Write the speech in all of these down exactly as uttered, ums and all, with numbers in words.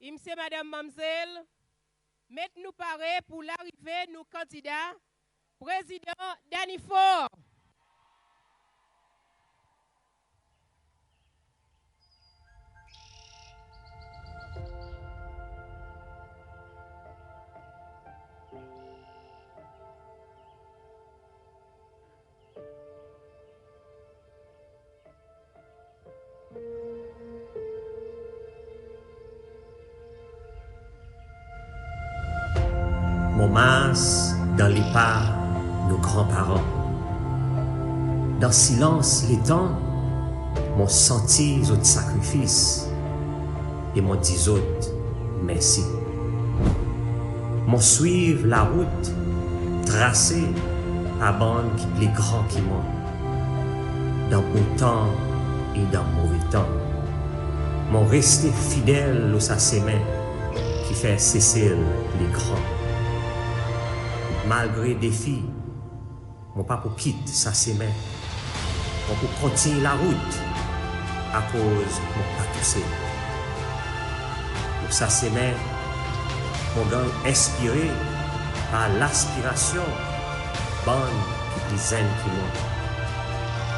Msye, madanm, manmzel, met nou pare pour larive nou kandida, Prezidan Danny Faure. Mon mars dan lepa nou granparan. Dan silans letan, mon santi zot sakrifis e mon dir zot mersi. Mon swiv larout trase par bann ki pli gran ki mwan. Dan bon tan e dan move tan, mon reste fidel lo sa semen ki fer Sesel pli gran. Malgre defi, mon pa pou kit sa semen. Mon pou kontinyen larout akoz mon pa tousel. Lo sa semen, mon ganny enspire par laspirasyon bann ki pli zenn ki mwan.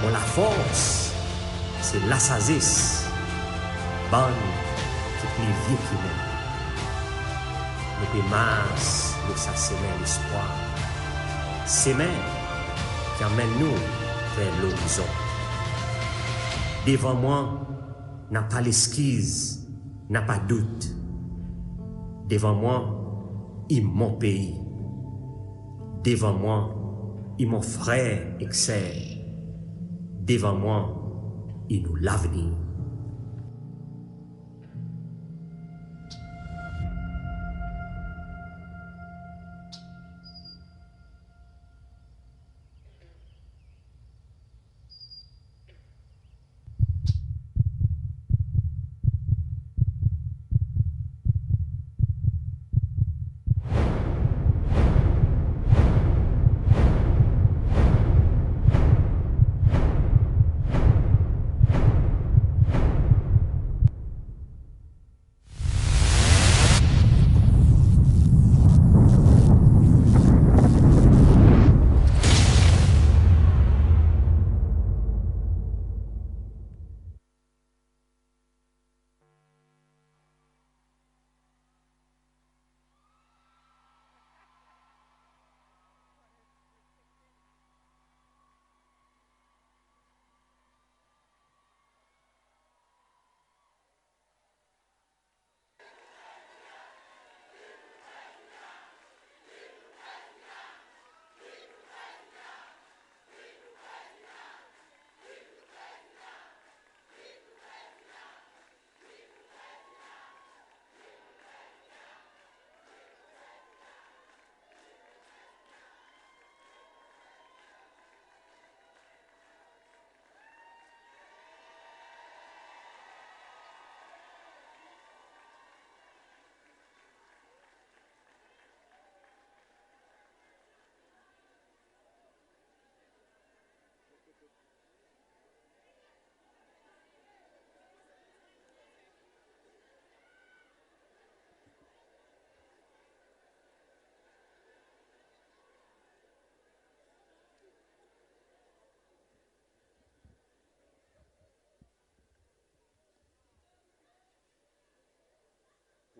Mon lafors se lasazes bann ki pli vye ki mwan. Nou pe mars lo sa semen lespwar, semen ki anmenn nou ver lorizon. Devan mwan, napa leskiz, napa dout. Devan mwan, i mon pei. Devan mwan, i mon frer ek ser. Devan mwan, i nou lavenir.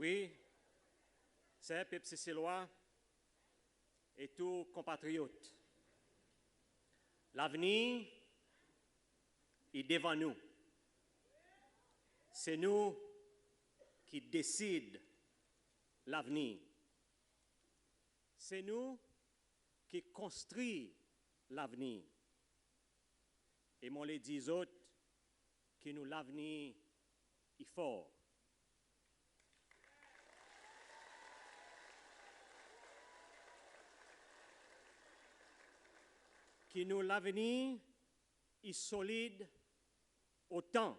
Wi, ser pep Seselwa e tou konpatriyot, lavenir i devan nou. Se nou ki desid lavenir. Se nou ki konstri lavenir. E mon le dir zot ki nou lavenir i for. Ki nou lavenir i solid otan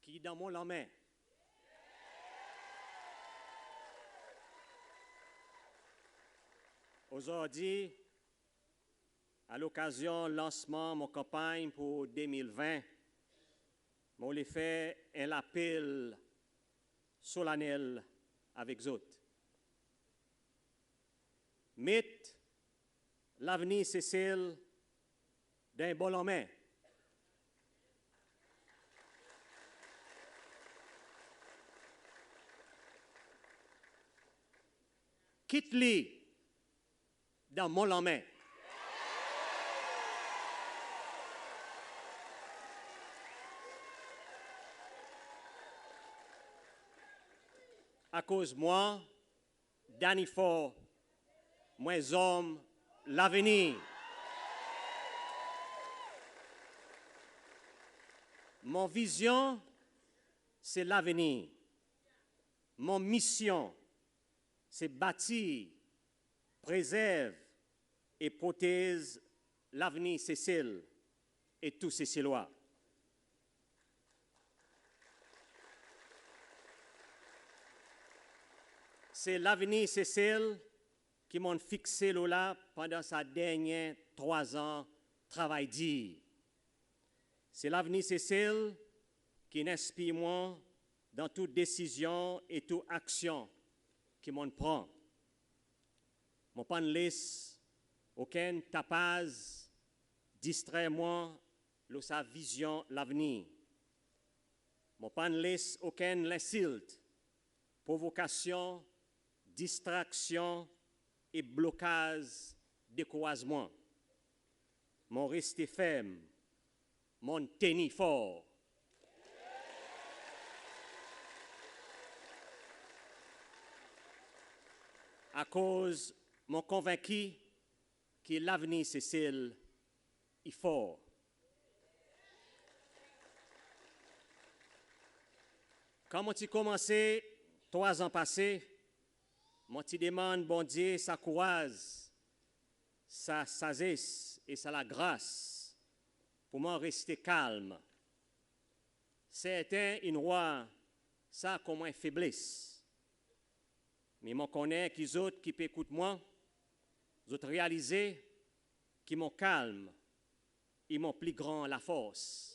ki dan mon lanmen. Ozordi, a lokazyon lansman mon kanpanny pour de mil ven, mon le fer en lapel solanel avek zot. Met lavenir Sesel dan en bon lanmen. Kit li dan mon lanmen. Akoz mwan, Danny Faure, mon en zonm lavenir. Mon vizyon se lavenir. Mon misyon se batir, prezerv e protez lavenir Sesel e tou Seselwa. Se lavenir Sesel ki mon'n fikse lo la pandan sa dernyen trwa an travay dir. Se lavenir Sesel ki'n enspir mwan dan tou desizyon e tou aksyon ki mon'n pran. Mon pa'n les okenn tapaz distrer mwan lo sa vizyon lavenir. Mon pa'n les okenn lensilt, provokasyon, distraksyon e blokaz dekouraz mwan. Mon reste ferm, mon'n tenir for. Akoz mon konvenki ki lavenir Sesel i for. Kan mon ti konmanse trwa an pase, mon ti demann Bondye sa kouraz, sa sazes e sa lagras pour mwan reste kalm. Serten in war sa konman en febles. Me mon konnen ki zot ki pe ekout mwan, zot realize ki mon kalm i mon pli gran lafors.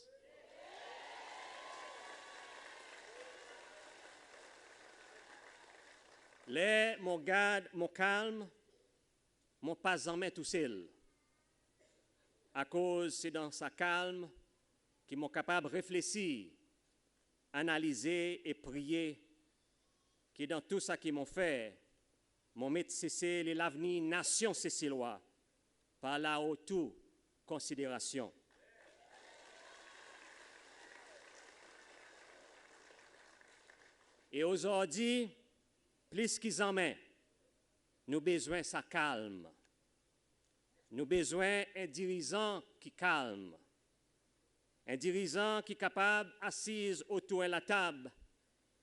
Ler mon gard mon kalm, mon pa zanmen tousel. Akoz se dan sa kalm ki mon kapab reflesir, analize e priye ki dan tou sa ki mon fer, mon met Sesel e lavenir nasyon Seselwa par lao tou konsiderasyon. E ozordi, plis ki zanmen, nou bezwen sa kalm. Nou bezwen en dirizan ki kalm. En dirizan ki kapab asiz otour en latab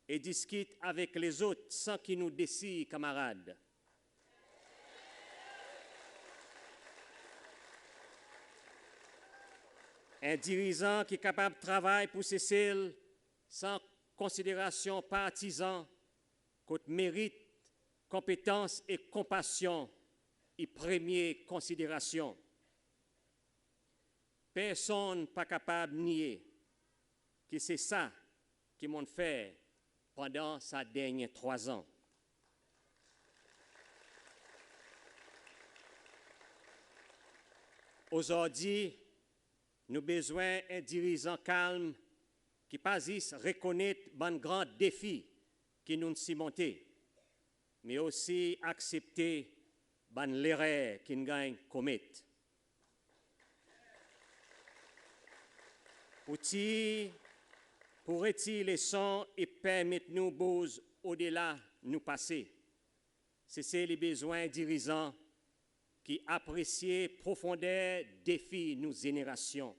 e diskit avek lezot san ki nou desir kanmarad. En dirizan ki kapab travay pour Sesel san konsiderasyon partizan, kot merit, konpetans e konpasyon i premye konsiderasyon. Personn pa kapab nye ki se sa ki mon'n fer pandan sa dernyen trwa an. Ozordi, nou bezwen en dirizan kalm ki pa zis rekonnet bann gran defi ki nou'n sirmonte, me osi aksepte bann lerer ki'n ganny komet. Pour tir, pour retir leson e permet nou bouz odela nou pase, Sesel i bezwen en dirizan ki apresye profonder defi nou zenerasyon,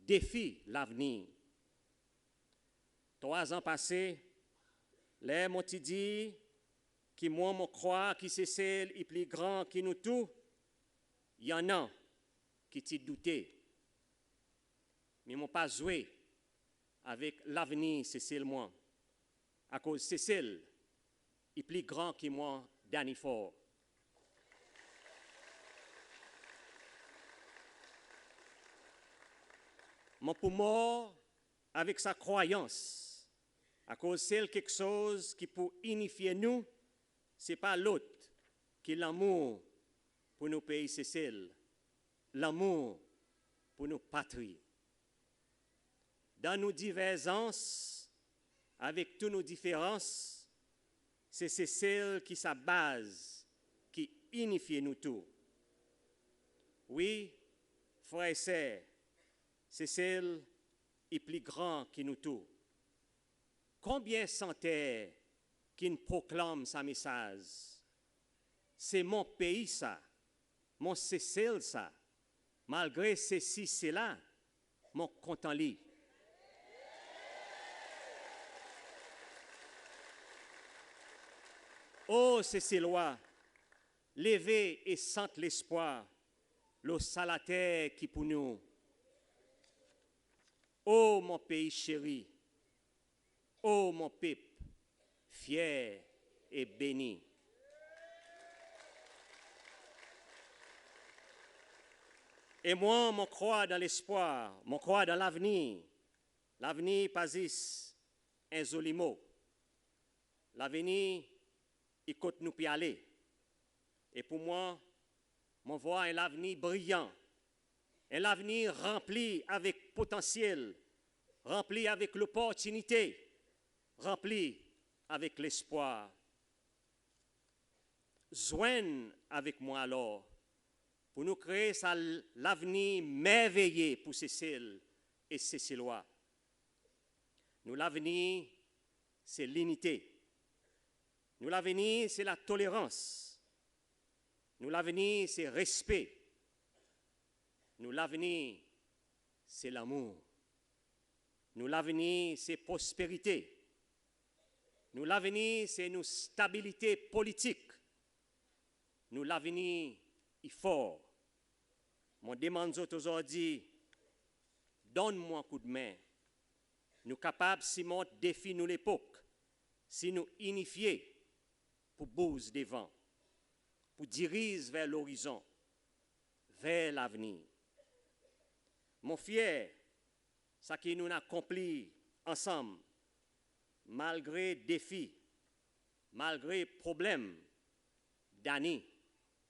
defi lavenir. Trwa an pase, ler mon ti dir ki mwan mon krwar ki Sesel i pli gran ki nou tou, i annan ki ti doute. Me mon pa zwe avek lavenir Sesel mwan, akoz Sesel i pli gran ki mwan, Danny Faure. Mon pou mor avek sa krwayans Akoz sel keksoz ki pou inifye nou, se pa lot ki lanmour pour nou pei Sesel, lanmour pour nou patri. Dan nou diverzans, avek tou nou diferans, se Sesel ki sa baz ki inifye nou tou. Wi, frer e ser, Sesel i pli gran ki nou tou. Konbyen santer ki'n proklanm sa mesaz? Se mon pei sa, mon Sesel sa, malgre sesi sela, mon kontan li. O Seselwa, leve e sant lespwar lo sa later ki pour nou. O mon pei seri, o mon pep fyer e beni. E mwan, mon krwar dan lespwar, mon krwar dan lavenir. Lavenir pa zis en zoli mo. Lavenir i kot nou pe ale. E pour mwan, mon vwar en lavenir briyan, en lavenir ranpli avek potansyel, ranpli avek loportinite, ranpli avek lespwar. Zwenn avek mwan alor pour nou kree sa lavenir merveye pour Sesel e Seselwa. Nou lavenir se linite. Nou lavenir se latolerans. Nou lavenir se respe. Nou lavenir se lanmour. Nou lavenir se prosperite. Nou lavenir se nou stabilite politik. Nou lavenir i for. Mon demann zot ozordi, donn mwan koudmen. Nou kapab sirmont defi nou lepok si nou inifye pour bouz devan, pour diriz ver lorizon, ver lavenir. Mon fyer sa ki nou'n akonpli ansanm, malgre defi, malgre problenm, Danny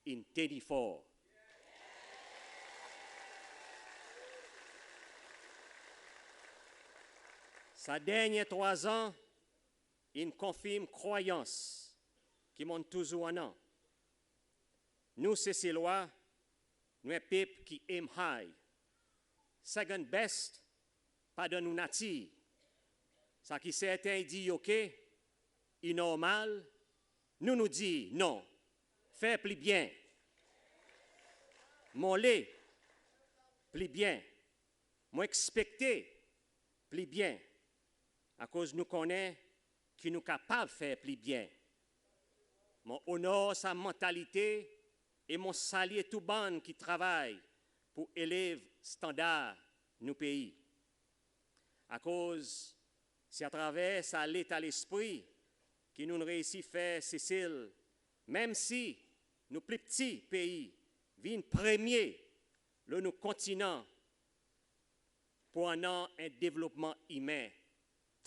in tenir for. Sa dernyen trwa an in konfirm krwayans ki mon'n touzour annan. Nou Seselwa, nou en pep ki aim high. Second best pa dan nou natir. Sa ki serten i dir i ok, i normal, nou, nou dir non, fer pli byen. Mon le pli byen. Mon ekspekte pli byen, akoz nou konnen ki nou kapab fer pli byen. Mon onor sa mantalite e mon salye tou bann ki travay pour elev standar nou pei. Akoz se atraver sa leta lespri ki nou'n reisi fer Sesel, menm si nou pli pti pei, vin premye lo nou kontinan pour annan en devlopman imen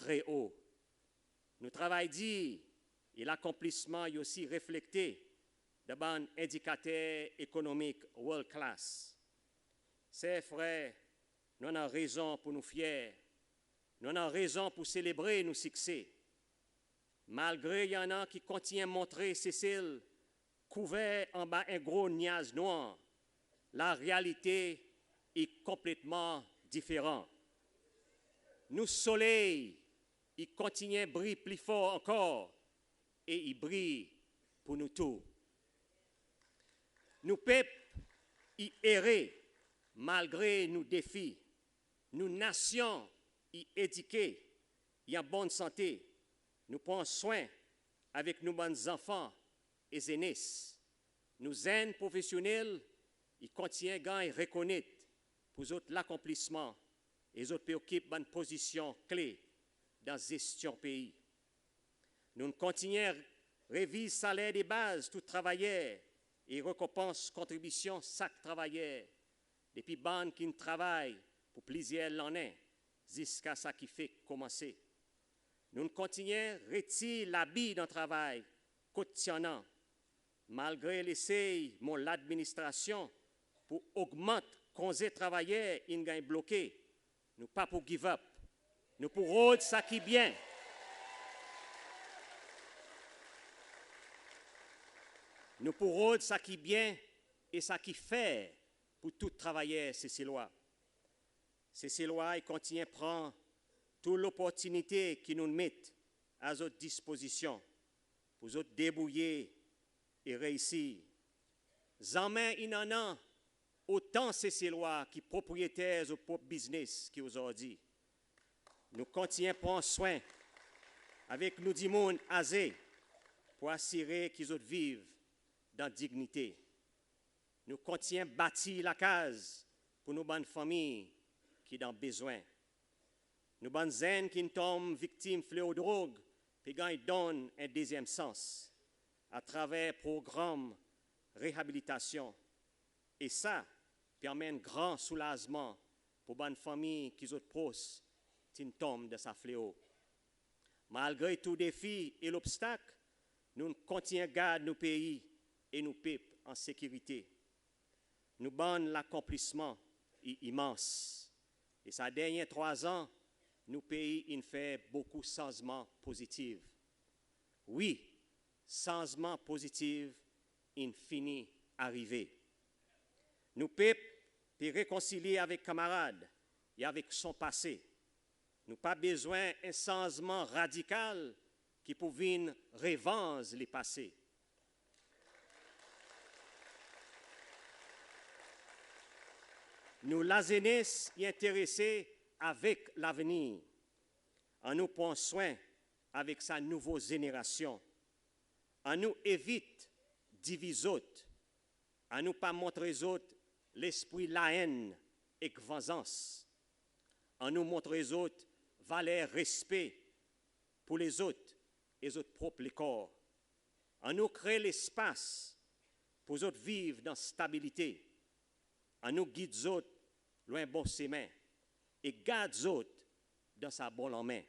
tre o. Nou travay dir e lakonplisman i osi reflekte dan bann endikater ekonomik world class. Ser, frer, nou annan rezon pour nou fyer. Nou annan rezon pour selebre nou sikse. Malgre i annan ki kontinyen montre Sesel kouver anba en gro nyaz nwanr, larealite i konpletman diferan. Nou soley i kontinyen briy pli for ankor e i briy pour nou tou. Nou pep i ere malgre nou defi. Nou nasyon i edike, i an bonn sante. Nou pran swen avek nou bann zanfan e zenes. Nou zenn profesyonnel i kontinyen ganny rekonnet pour zot lakonplisman e zot pe okip bann pozisyon kle dan zestyon pei. Nou'n kontinyen reviz saler de baz tou travayer e rekonpans kontribisyon sak travayer, depi bann ki'n travay pour plizyer lannen ziska sa ki fek konmanse. Nou'n kontinyen retir labi dan travay kot ti annan. Malgre lesey mon ladministrasyon pour ogmant konze travayer in ganny bloke, nou pa pou give up. Nou pou rod sa ki byen. Nou pou rod sa ki byen e sa ki fer pour tou travayer Seselwa. Seselwa i kontinyen pran tou loportinite ki nou'n met a zot dispozisyon pour zot debourye e reisir. Zanmen in annan otan Seselwa ki propriyeter zot prop biznes ki ozordi. Nou kontinyen pran swen avek nou dimoun aze pour asire ki zot viv dan dignite. Nou kontinyen batir lakaz pour nou bann fanmir ki dan bezwen. Nou bann zenn ki'n tonm viktim fleo drog pe ganny donn en dezyenm sans atraver progranm reabilitasyon. E sa pe anmenn gran soulazman pour bann fanmir ki zot pros ti'n tonm dan sa fleo. Malgre tou defi e lobstak, nou'n kontinyen gard nou pei e nou pep an sekirite. Nou bann lakonplisman i imans. E sa dernyen trwa an, nou pei in fer bokou sanzman pozitiv. Wi, sanzman pozitiv in fini arive. Nou pep pe rekonsilye avek kanmarad e avek son pase. Nou pa bezwen en sanzman radikal ki pou vin revanz lepase. Nou lazenes i enterese avek lavenir. Annou pran swen avek sa nouvo zenerasyon. Annou evit diviz zot. Annou pa montre zot lespri laenn ek vanzans. Annou montre zot valer respe pour lezot e zot prop lekor. Annou kree lespas pour zot viv dan stabilite. Annou gid zot lo en bon semen e gard zot dan sa bon lanmen.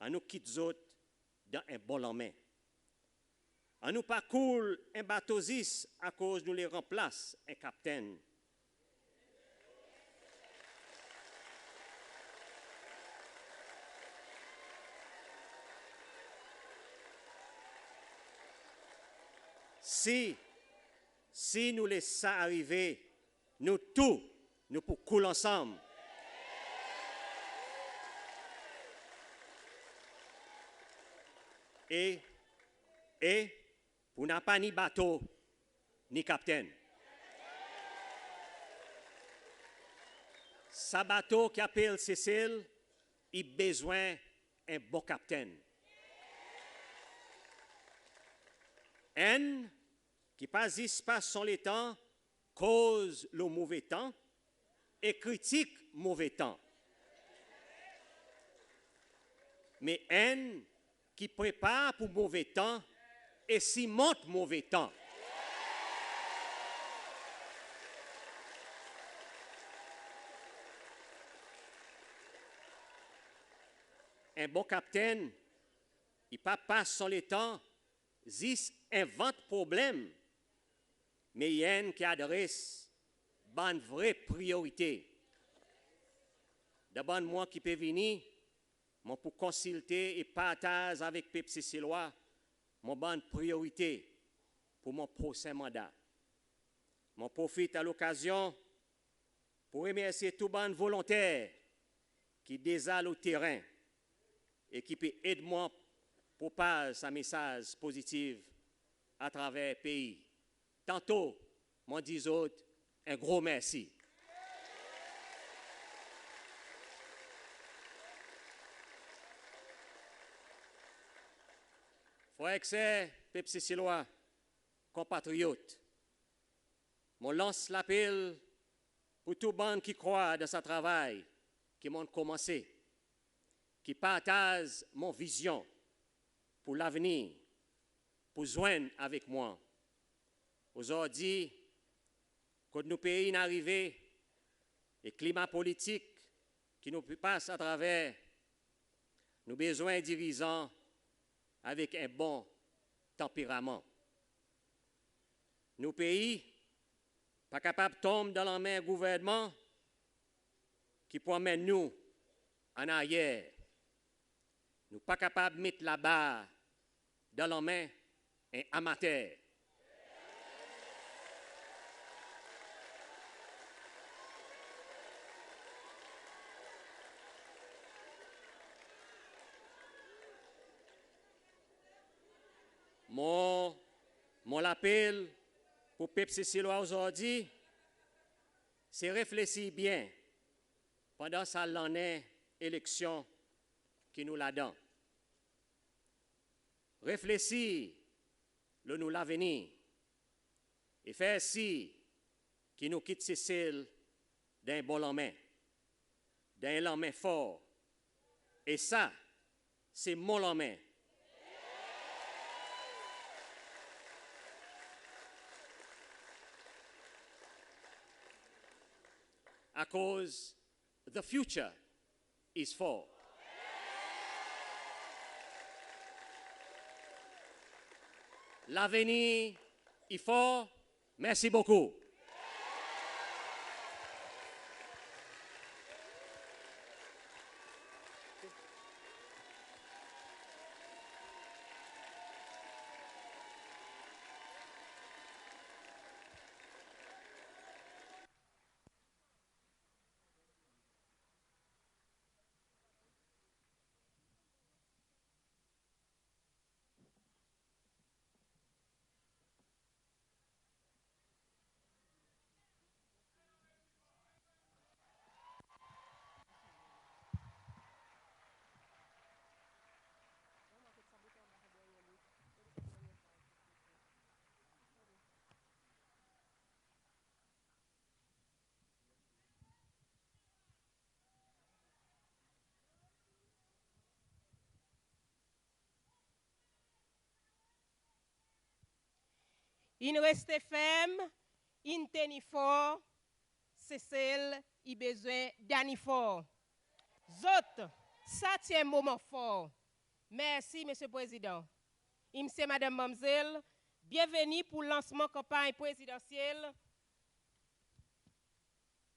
Annou kit zot dan en bon lanmen. Annou pa koul en bato zis akoz nou le ranplas en kaptenn. Si, si nou les sa arive, nou tou nou pou koul ansanm. E, e pou napa ni bato ni kaptenn. Sa bato ki apel Sesel i bezwen en bon kaptenn. Enn ki pa zis pas son letan koz lo move tan e kritik move tan. Me enn ki prepar pour move tan e sirmont move tan. En bon kaptenn i pa pas son letan zis envant problenm, me i enn ki adres bann vre priyorite. Dan bann mwan ki pe vini, mon pou konsilte e partaz avek pep Seselwa mon bann priyorite pour mon prosen manda. Mon profit a lokazyon pour remersye tou bann volonter ki deza lo teren e ki pe ed mwan propaz sa mesaz pozitiv atraver pei. Tanto mon dir zot en gro mersi. Frer ek ser, pep Seselwa, konpatriyot, mon lans lapel pour tou bann ki krwar dan sa travay ki mon'n komanse, ki partaz mon vizyon pour lavenir, pour zwenn avek mwan. Ozordi, kot nou pei in arive e klima politik ki nou pe pas atraver, Nou bezwen en dirizan avek en bon tanperaman. Nou pei pa kapab tonm dan lanmen en gouvernman ki pou anmenn nou an aryer. Nou pa kapab met labar dan lanmen en amater. Mon, mon lapel pour pep Seselwa ozordi, se reflesir byen pandan sa lannen eleksyon ki nou ladan. Reflesir lo nou lavenir e fer sir ki nou kit Sesel dan en bon lanmen, dan en lanmen for. E sa, se mon lanmen. Akoz the future is for. Lavenir i for. Mersi bokou. In reste ferm, in tenir for, Sesel i bezwen Danny Faure. Zot, sa ti en moman for. Mersi Msye Prezidan. Msye, madanm, manmzel, byenveni pour lansman kanpanny prezidansyel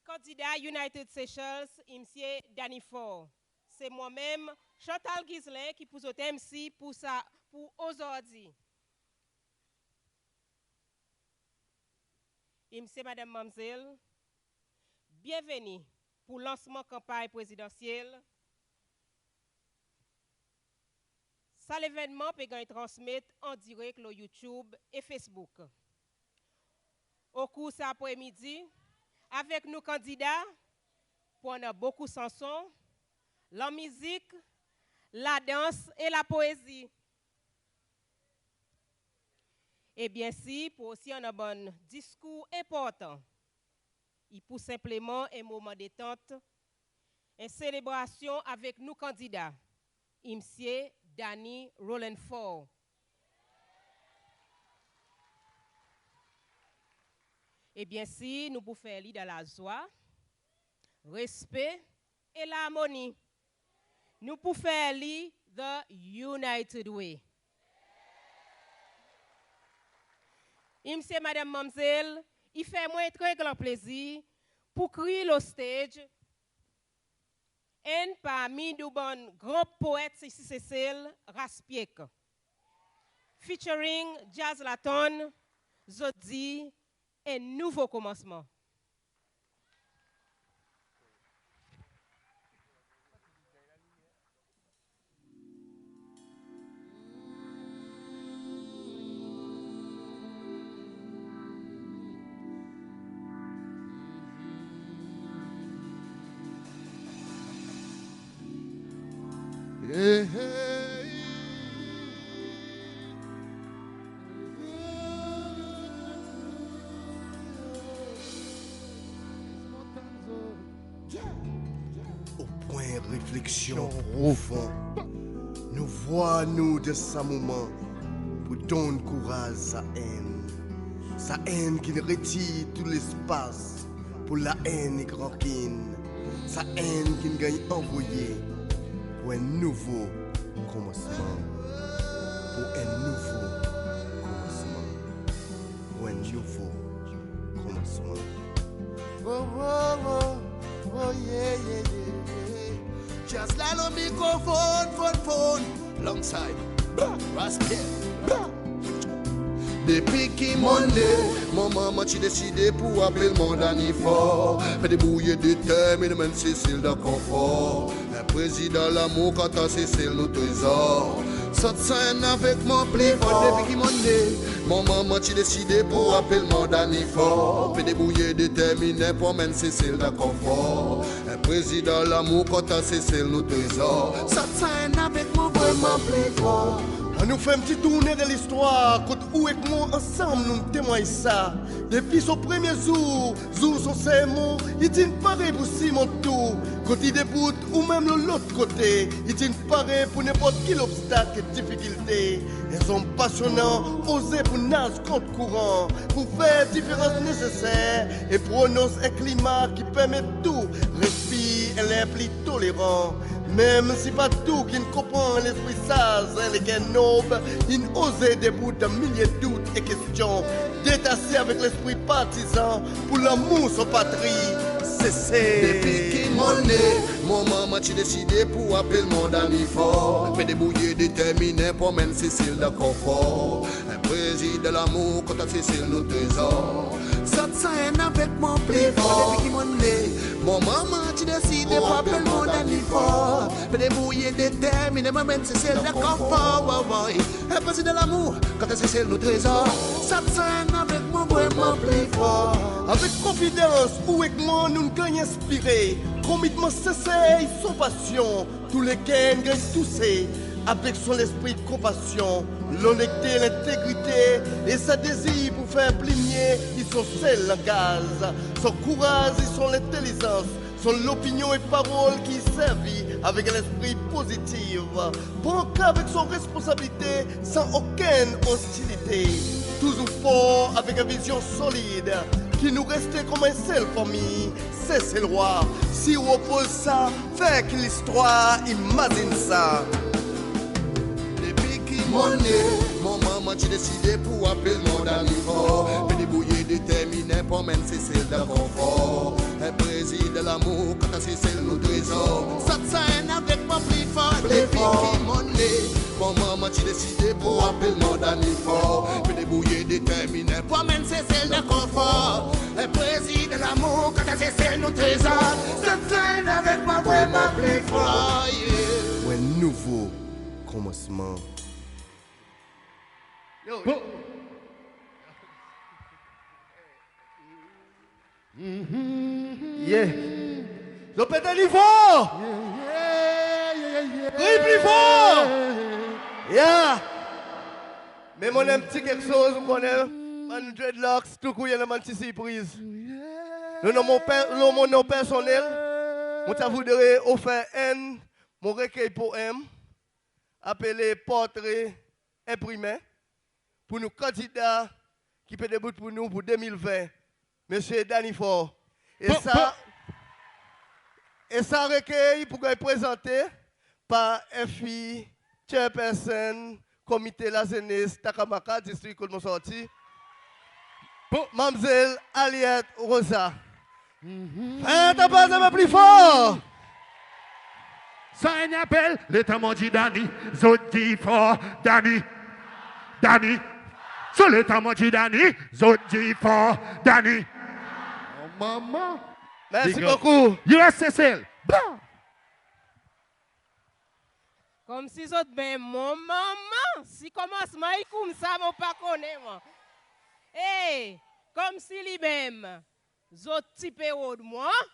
kandida United Seychelles, Msye Danny Faure. Se mwan menm, Chantal Ghislain, ki pou zot MC pour sa, pour ozordi. Msye, madanm, manmzel, byenveni pour lansman kanpanny prezidansyel. Sa levennman pe ganny transmet an direk lo YouTube e Facebook. Okour sa apremidi, avek nou kandida, pou annan bokou sanson, lanmizik, ladans e lapoezi. E byensir, pou osi annan bann diskour enportan. I pou senpleman en moman detant, en selebrasyon avek nou kandida, Msye Danny Rolland Faure. E byensir, nou pou fer li dan lazwa, respe e larmoni. Nou pou fer li the United Way. Msye, madanm, manmzel, i fer mwan en tre gran plezir pour kriy lo stage enn parmi nou bann gran poet isi Sesel, Ras Piek, featuring Jazz Latonn, zot dir en nouvo komansman. O pwen refleksyon profon, nou vwar nou dan sa moman pour donn kouraz sa enn. Sa enn ki'n retir tou lespas pour laenn ek rankin. Sa enn ki'n ganny anvoye Pou en nouvo konmansman. Pou en nouvo konmansman. Pou en nouvo konmansman. Oh, oh, oh, oh, yeah, yeah, yeah, yeah. Just la lo mikrofon, fon, fon. Longside. Bra, Ras Pièr. Bra. Depi ki mon ne, mon manman ti deside pou apel mwan Dani For. Pe debourye, determinen, menm Sesel dan konfor. En prezidan lamour, kanta Sesel nou trezor. Sant sa enn avek mwan pli for. Depi ki mon ne, mon manman ti deside pou apel mwan Dani For. Pe debourye, determinen, pou anmenn Sesel dan konfor. En prezidan lamour, kanta Sesel nou trezor. Sant sa enn avek mwan vreman pli for. Annou fer en pti tourne dan listwar, kot ou ek mwan ansanm nou'n temwanny sa. Depi son premye zour, zour son sermon, i ti'n pare pou sirmont tou. Kot i debout, ou menm lo lot kote, i ti'n pare pou nenport ki lobstak e difikilte. En zonm pasyonan, oze pou naz kont kouran, pou fer diferans neseser e pronons en klima ki permet tou respir en ler pli toleran. Menm si pa tou ki'n konpran lespri saz en leker nob, in oze debout dan milye dout e kestyon, detase avek lespri partizan pou lamour son patri, Sesel. Depi ki mon ne, mon manman ti deside pou apel mwan Dani For. Pe debourye, determinen, pou anmenn Sesel dan konfor. En prezidan lamour, kanta Sesel nou trezor. Sant sa enn avek mwan pli for. Depi ki mon ne, mon manman ti deside pou apel mwan Dani For. Pe debourye, determinen, pou anmenn Sesel dan konfor. Woy, woy. En prezidan lamour, kanta Sesel nou trezor. Sant sa enn avek mwan vreman pli for. Avek konfidans, ou ek mwan nou'n ganny enspire. Komitman Sesel son pasyon. Tou leker in ganny touse avek son lespri konpasyon, lonnekte, lentegrite e sa dezir pou fer pli mye, i son sel langaz. Son kouraz i son lentelizans, son lopinyon e parol ki servi avek en lespri pozitiv. Pran ka avek son responsabilite san okenn ostilite. Touzour for avek en vizyon solid, ki nou reste konman en sel fanmir Seselwa. Si ou opoz sa, fer ki listwar imazin sa. Depi ki mon ne, mon manman ti deside pou apel mwan Dani For. Pe debourye, determinen, pou anmenn Sesel dan konfor. En prezidan lamour, kanta Sesel nou trezor. Sant sa enn avek mwan pli for. Depi ki mon ne, mon manman ti deside pou apel mwan Dani For. Pe debourye, determinen, pou anmenn Sesel dan konfor. En prezidan lamour, kanta Sesel nou trezor. Sant sa enn avek mwan vreman pli for, yeah. Pou en nouvo konmansman. Yo, yo. Yeah. Zot pe kriy pli for! Kriy pli for! Yeah! Me mon en pti keksoz, ou konnen, bann dreadlocks, tou kou i annan bann pti sirpriz. Lo non mon per-, lo mon non personnel, mon ta voudre ofer enn mon rekey poem apele Portre Enprimen, pour nou kandida ki pe debout pour nou pour de mil ven, Msye Danny Faure. E sa, e sa rekey pou ganny prezante par en fi chairperson Komite Lazenes Takamaka, distrik kot mon sorti, Manmzel Aliette Rosa. Fer en tanpaz en pe pli for. Sa i apel letan mon dir Danny, zot dir for, Danny, Danny. So letan mon dir Danny, zot dir for, Danny. Oh, manman. Mersi bokou. U S S L. Konmsi zot menm mon manman, si konmansman i koumsa, mon pa konnen mwan. E, konmsi li menm, zot ti pe rod mwan.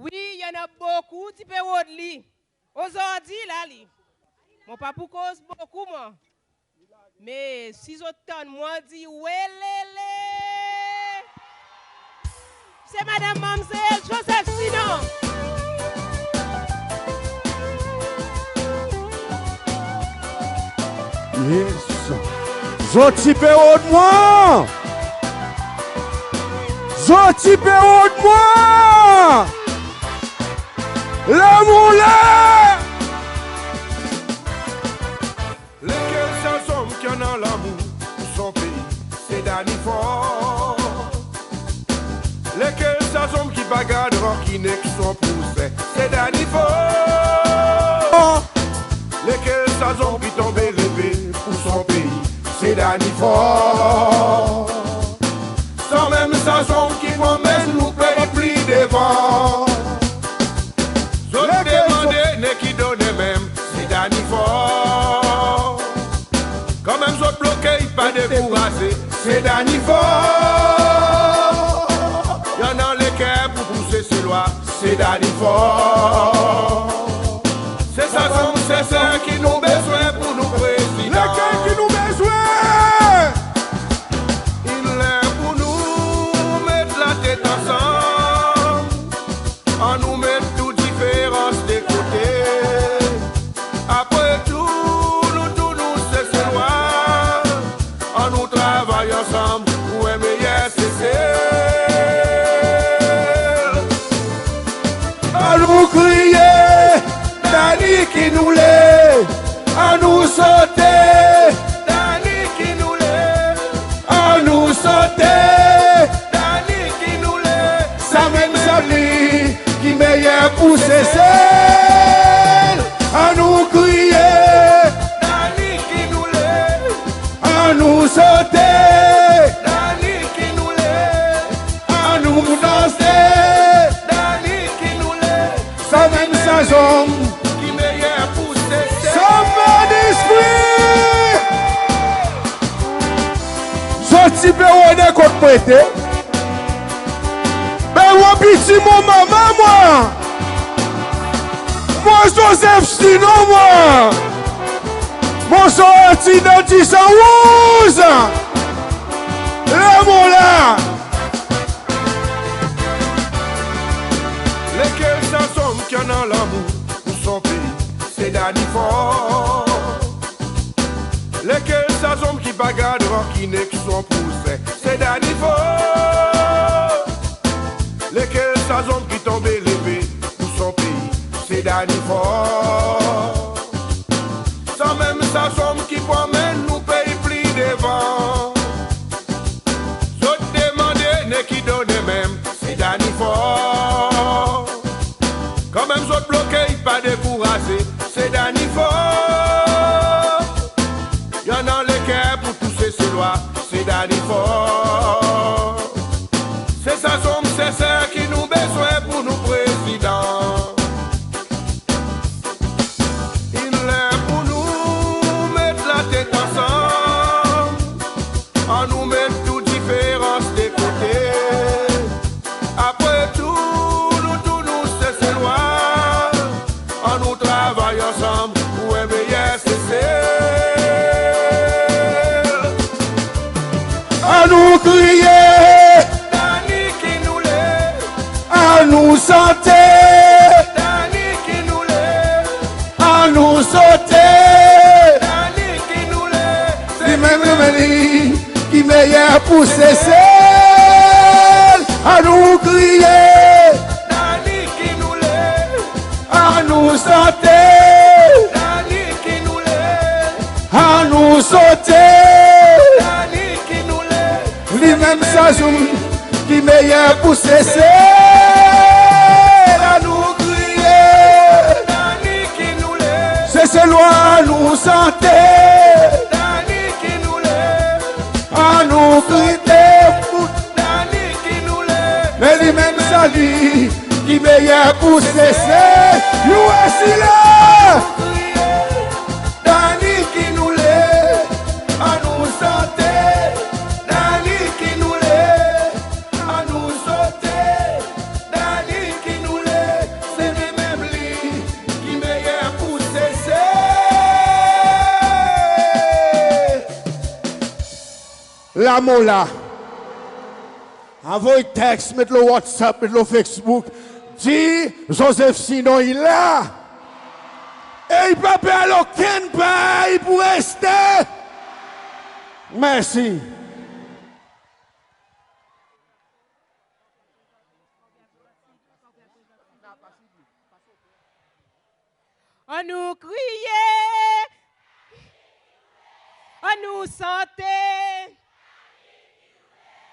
Wi, i annan bokou ti pe rod li. Ozordi la li, mon pa pou koz bokou mwan. Me si zot tann mwan dir welele, se Madanm Manmzel Joseph Sinon. Yes. Zot ti pe rod mwan. Zot ti pe rod mwan. Lamour la! Lekel sa zonm ki annan lamour pour son pei? Se Danny Faure. Lekel sa zonm ki pa gard rankin ek son prouzen? Se Danny Faure. Lekel sa zonm ki tonbe leve pour son pei? Se Danny Faure. Sanmenm sa zonm ki pou anmenn nou pei pli devan. Zot demande, nek i donnen menm, se Danny Faure. Kanmenm zot bloke, i pa dekouraze, se Danny Faure. I annan leker pour tou Seselwa, se Danny Faure. Se sa zonm senser ki nou bezwen pour nou prezidan. Lekel ki nou bezwen? I ler pour nou met latet ansanm. Annou met tou diferans de kote. Apre tou, nou tou nou Seselwa. Annou travay ansanm pour en meyer Sesel. Annou kriye, Danny ki nou le. Annou sote, Danny ki nou le. Annou sote, Danny ki nou le. Sanmenm sa li ki meyer pour Sesel. Annou kriye, Danny ki nou le. Annou sote, Danny ki nou le. Annou danse, Danny ki nou le. Sanmenm sa zonm ki meyer pour Sesel. Sanmenm lespri. Zot ti pe rode kot mwen ete. Ben mon piti, mon manman mwan. Mon Joseph Sinon mwan. Mon sorti dan dizan rouz. Lamour la. Lekel sa zonm ki annan lamour pour son pei? Se Danny Faure. Lekel sa zonm ki pa gard rankin ek son prouzen? Se Danny Faure. Lekel sa zonm ki tonbe leve pour son pei? Se Danny Faure. Sanmenm sa zonm ki pou anmenn nou pei pli devan. Zot demande, nek i donnen menm, se Danny Faure. Kanmenm zot bloke, i pa dekouraze, se Danny Faure. I annan leker pour tou Seselwa, se Danny Faure. Se sa zonm senser ki nou bezwen pour nou prezidan. I ler pour nou met latet ansanm. Annou met tou diferans de kote. Apre tou, nou tou nou Seselwa. Annou travay ansanm pour en meyer Sesel. Annou kriye, Danny ki nou le. Annou sante, Danny ki nou le. Annou sote, Danny ki nou le. Se menm, menm li ki meyer pour Sesel. Annou kriye, Danny ki nou le. Annou sante, Danny ki nou le. Annou sote, Danny ki nou le. Li menm sa zonm ki meyer pour Sesel. Annou kriye, Danny ki nou le. Seselwa, annou sante, Danny ki nou le. Annou kriye pour Danny ki nou le. Me li menm sa li ki meyer pour Sesel. U S A la. Danny ki nou le. Annou sante, Danny ki nou le. Annou sote, Danny ki nou le. Se li menm li ki meyer pour Sesel. Lamour la. Anvoy text, met lo WhatsApp, met lo Facebook. Dir Joseph Sinon i la. E i pa pe al okenn par, i pou reste. Mersi. Annou kriye! Annou sante!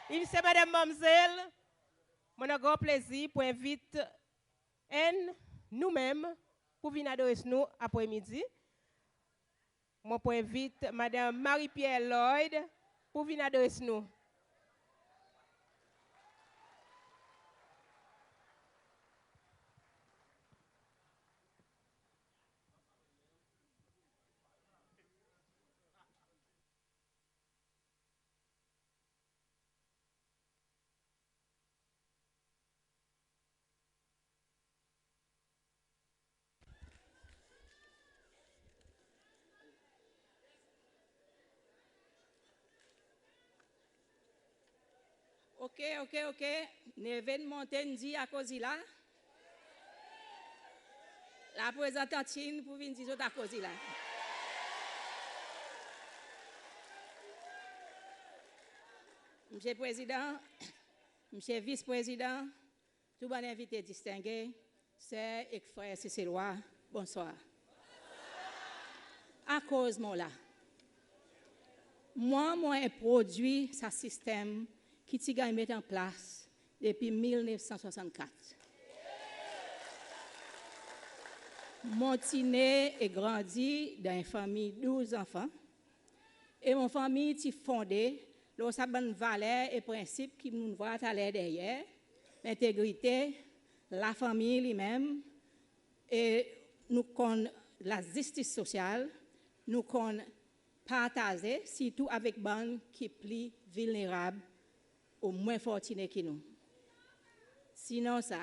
Msye, madanm, manmzel, mon annan gran plezir pour envit enn nou menm pour vin adres nou apre midi. Mon pou envit Madanm Marie Pierre Lloyd pour vin adres nou. OK, OK, OK. Neven monte, dir akoz i la. La prezantan ti'n pour vin dir zot akoz i la. Msye Prezidan, Msye Vis Prezidan, tou bann envite distenge, ser ek frer Seselwa, bonswar. Akoz mon la? Mwan, mon en prodwi sa sistenm ki ti ganny met an plas depi mil nef san swasannkat. Mon ti ne e grandi dan en fanmir douz zanfan, e mon fanmir ti fonde lo sa bann valer e prensip ki nou'n vwar taler deryer, lentegrite, lafanmir li menm, e nou konn lazistis sosyal, nou konn partaze, sirtou avek bann ki pli vilnerab ou mwen fortine ki nou. Sinon sa,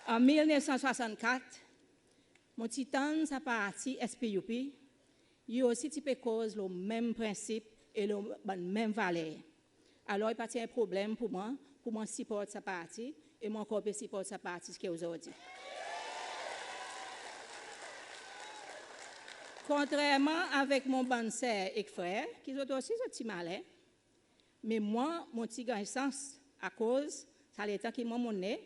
an mil nef san swasannkat, mon ti tann sa parti SPUP, li osi ti pe koz lo menm prensip e lo bann menm valer. Alor, i pa ti en problenm pour mwan, pour mwan siport sa parti, e mon ankor pe siport sa parti ziska ozordi. Kontrerman avek mon bann ser ek frer, ki zot osi zot ti malen, me mwan, mon ti ganny sans, akoz sa letan ki mwan mon ne,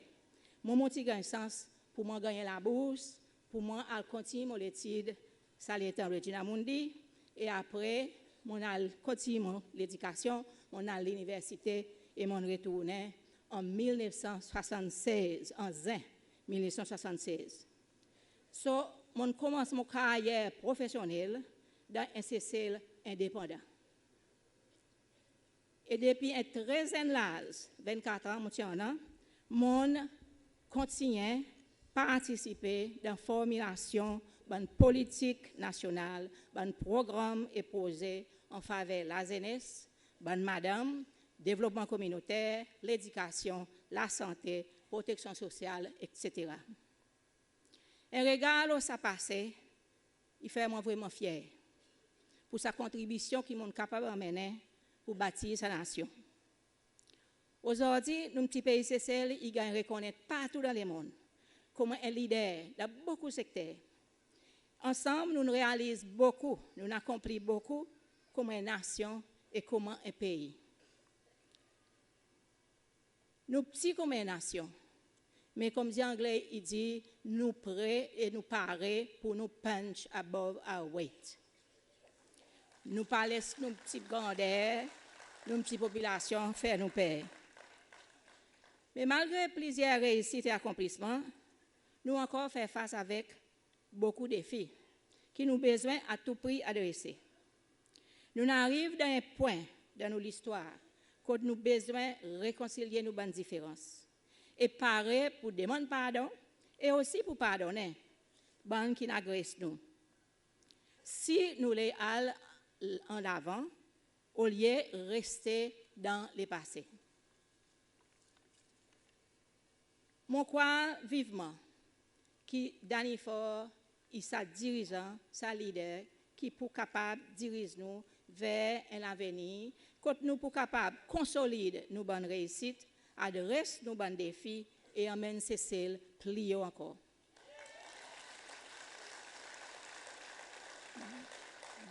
mwan, mon ti ganny sans pour mwan ganny en labours, pour mwan al kontinyen mon letid sa letan Regina Mundi, e apre mon'n al kontinyen mon ledikasyon, mon'n al liniversite e mon'n retournen an mil nef san swasannsez, an Zen mil nef san swasannsez. So, mon'n konmans mon karyer profesyonnel dan en Sesel endepandan. E depi en tre zenn laz, vennkatran mon ti annan, mon'n kontinyen partisipe dan formilasyon bann politik nasyonal, bann progranm e proze an faver lazenes, bann madanm, devlopman kominoter, ledikasyon, lasante, proteksyon sosyal, etsetera. En regar lo sa pase, i fer mwan vreman fyer pour sa kontribisyon ki mon'n kapab anmennen pour batir sa nasyon. Ozordi, nou pti pei Sesel i ganny rekonnet partou dan lemonn konman en lider dan bokou sekter. Ansanm, nou'n realiz bokou, nou'n akonpli bokou konman en nasyon e konman en pei. Nou pti konman en nasyon, me konmsi Angle i dir, nou pre e nou pare pour nou punch above our weight. Nou pa les nou pti grander, nou pti popilasyon fer nou per. Me malgre plizyer reisit e akonplisman, nou ankor fer fas avek bokou defi ki nou bezwen a tou pri adrese. Nou'n ariv dan en pwen dan nou listwar kot nou bezwen rekonsilye nou bann diferans e pare pour demann pardon e osi pour pardonnen bann ki'n agres nou, si nou le al an avan olye reste dan lepase. Mon krwar vivman ki Danny Faure i sa dirizan, sa lider ki pou kapab diriz nou ver en lavenir kot nou pou kapab konsolid nou bann reisit, adres nou bann defi e anmenn Sesel pli o ankor.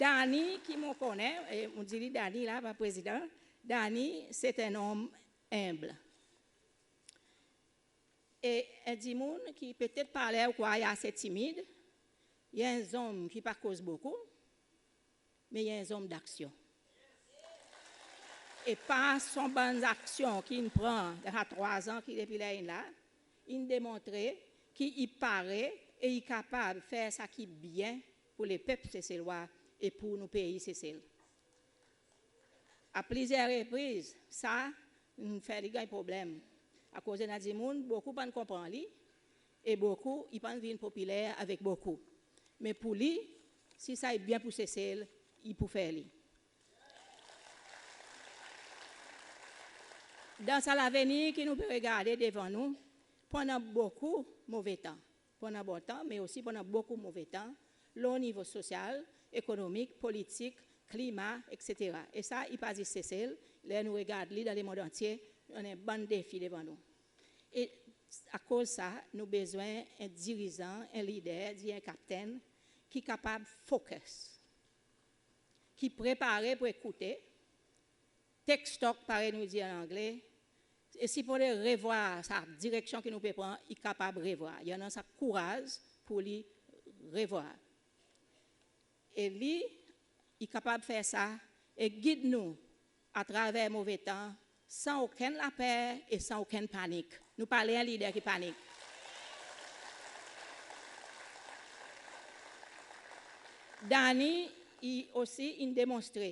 Danny ki mon konnen, e mon dir li Danny la, pa Prezidan, Danny se en nonm enb. E en dimoun ki petet par ler ou krwar i ase timid, i en zonm ki pa koz bokou, me i en zonm daksyon. E par son bann aksyon ki in pran dan sa trwa an ki depi ler in la, in demontre ki i pare e i kapab fer sa ki byen pour lepep Seselwa e pour nou pei Sesel. A plizyer repriz, sa in fer li ganny problenm. Akoz i annan dimoun, bokou pa'n konpran li, e bokou, i pa'n vin popiler avek bokou. Me pour li, si sa i byen pour Sesel, i pou fer li. Dan sa lavenir ki nou pe regarde devan nou, pou annan bokou move tan. Pou annan bon tan, me osi pou annan bokou move tan, lo nivo sosyal, ekonomik, politik, klima, etsetera. E sa, i pa zis Sesel, ler nou regard li dan lemond antye, nou annan en bann defi devan nou. E akoz sa, nou bezwen en dirizan, en lider, dir en kaptenn, ki kapab focus, ki prepare pour ekoute, take stock, parey nou dir an Angle, e si i pe revwar sa direksyon ki nou pe pran, i kapab revwar. I annan sa kouraz pour li revwar. E li, i kapab fer sa e gid nou atraver move tan, san okenn laper e san okenn panik. Nou pa le en lider ki panik. Danny, i osi in demonstre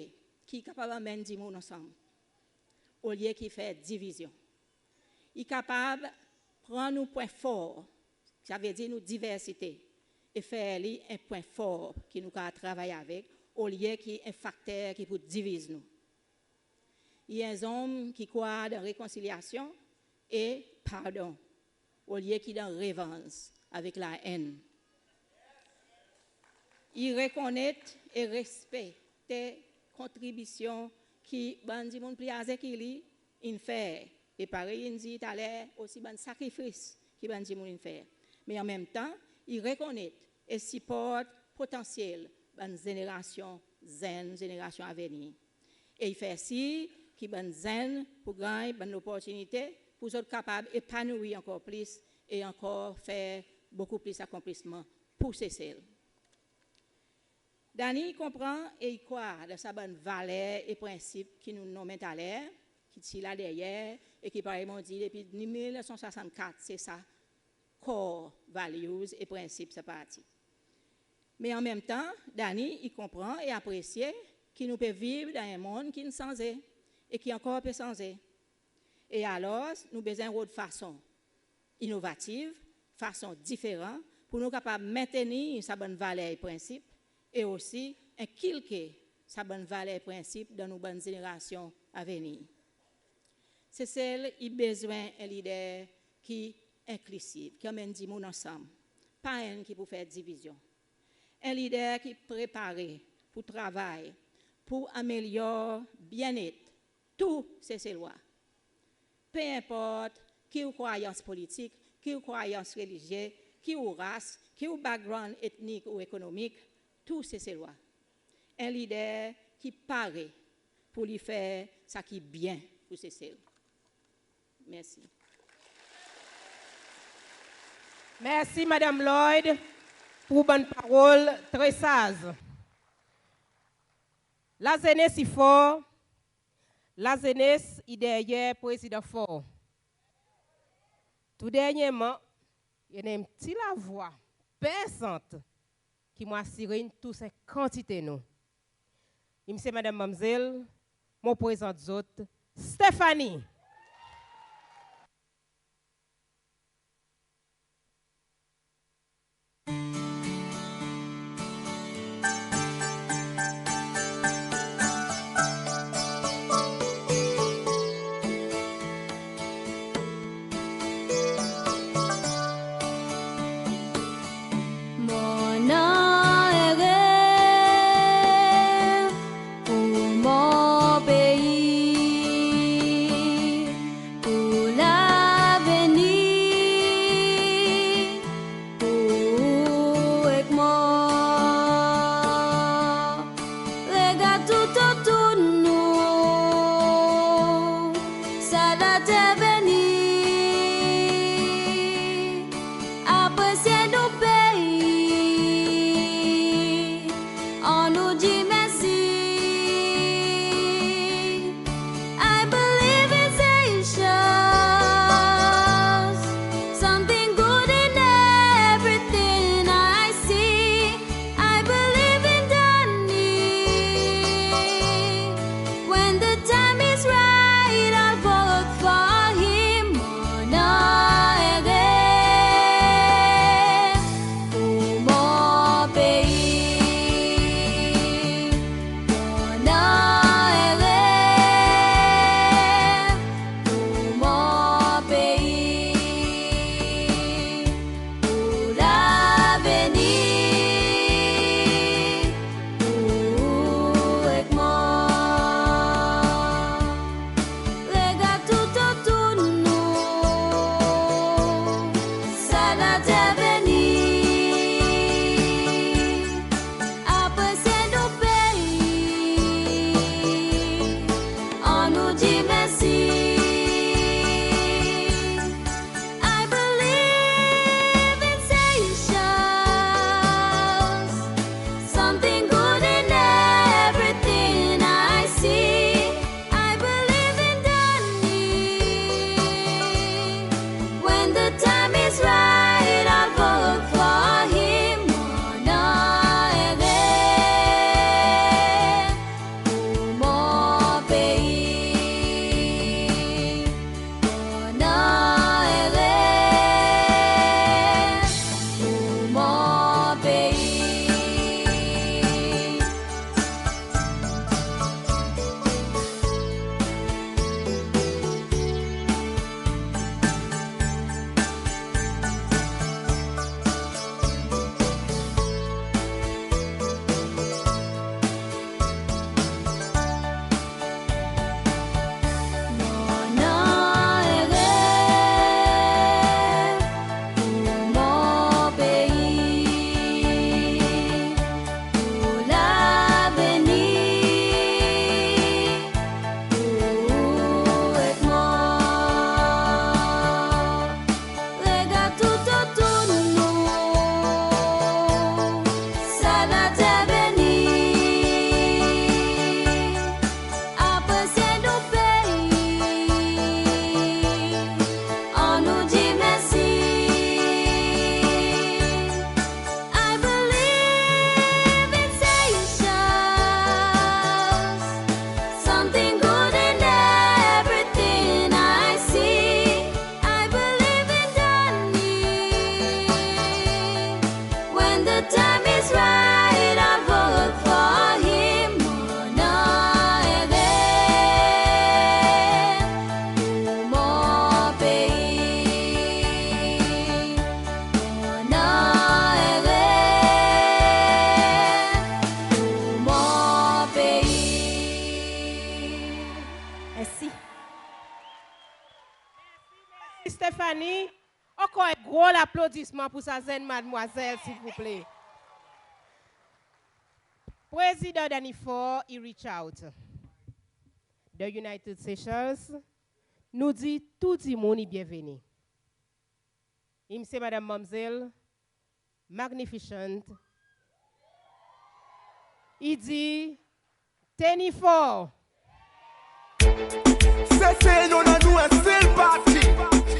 ki i kapab anmenn dimoun ansanm, olye ki fer divizyon. I kapab pran nou pwen for, savedir nou diversite, e fer li en pwen for ki nou kapab travay avek, olye ki en fakter ki pou diviz nou. I en zonm ki krwar dan rekonsilyasyon e pardon, olye ki dan revanz avek laenn. I rekonnet e respekte kontribisyon ki bann dimoun pli aze ki li in fer. E parey in dir taler, osi bann sakrifis ki bann dimoun in fer. Me anmenmtan, i rekonnet e siport potansyel bann zenerasyon zenn, zenerasyon avenir. E i fer sir ki bann zenn pou ganny bann loportinite pour zot kapab epanouir ankor plis e ankor fer bokou plis akonplisman pour Sesel. Danny i konpran e i krwar dan sa bann valer e prensip ki nou'n nonmen taler, ki ti la deryer e ki, parey mon dir, depi mil nef san swasannkat, se sa core values e prensip sa parti. Me anmenmtan, Danny i konpran e apresye ki nou pe viv dan en monn ki'n sanze e ki ankor pe sanze. E alors, nou bezwen rod fason inovativ, fason diferan pour nou kapab mentenir sa bann valer e prensip e osi enkilke sa bann valer e prensip dan nou bann zenerasyon avenir. Sesel i bezwen en lider ki enklisiv, ki anmenn dimoun ansanm, pa enn ki pou fer divizyon. En lider ki prepare pour travay pour amelyor byennet tou Seselwa. Pe enport ki ou krwayans politik, ki ou krwayans relizye, ki ou ras, ki ou background etnik ou ekonomik, tou Seselwa. En lider ki pare pour li fer sa ki byen pour Sesel. Mersi. Mersi Madanm Lloyd pour bann parol tre saz. Lazenes i for, lazenes i deryer Prezidan Faure. Tou dernyerman, i annan en pti lavwa persant ki mon asire in tous en kantite nou. Msye, madanm, manmzel, mon prezant zot Stephanie. Mon annan en rev pour mon pei. Annie, ankor en gro laplodisman pour sa zenn madmwazel, silvouple. Prezidan Danny Faure i reach out. The United Seychelles, nou dir tou dimoun i byenveni. I msye, madanm, manmzel, Magnificent, i dir, tenir for. Sesel nou annan nou en sel parti.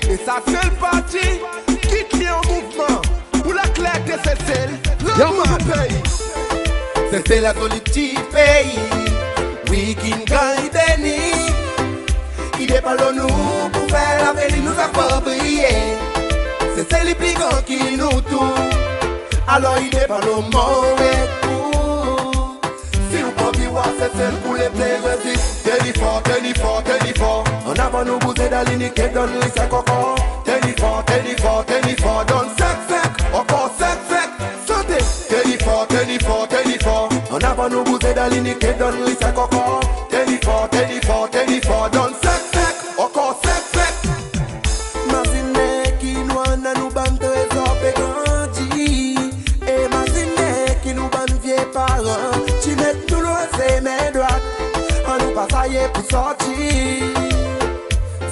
E sa sel parti, kit li an mouvman pour laklerte Sesel, lanmou nou pei. Sesel la zoli pti pei, wi, ki'n ganny beni. I depan lo nou pour fer lavenir nou sa fer briye. Sesel i pli gran ki nou tou. Alor i depan lo mwan ek ou. Si ou anvi war Sesel koule pli rezis, tenir for, tenir for, tenir for. An avan nou bouze dan linite, donn li senk ankor. Tenir for, tenir for, tenir for, donn senk, senk, ankor senk, senk. Sante. Tenir for, tenir for, tenir for. An avan nou bouze dan linite, donn li senk ankor. Tenir for, tenir for, tenir for, donn senk, senk, ankor senk, senk. Mazinen ki nou annan, nou bann trezor pe grandi. E mazinen ki nou bann vye paran ti met nou lo semen drwat. Annou pa saye pour sorti.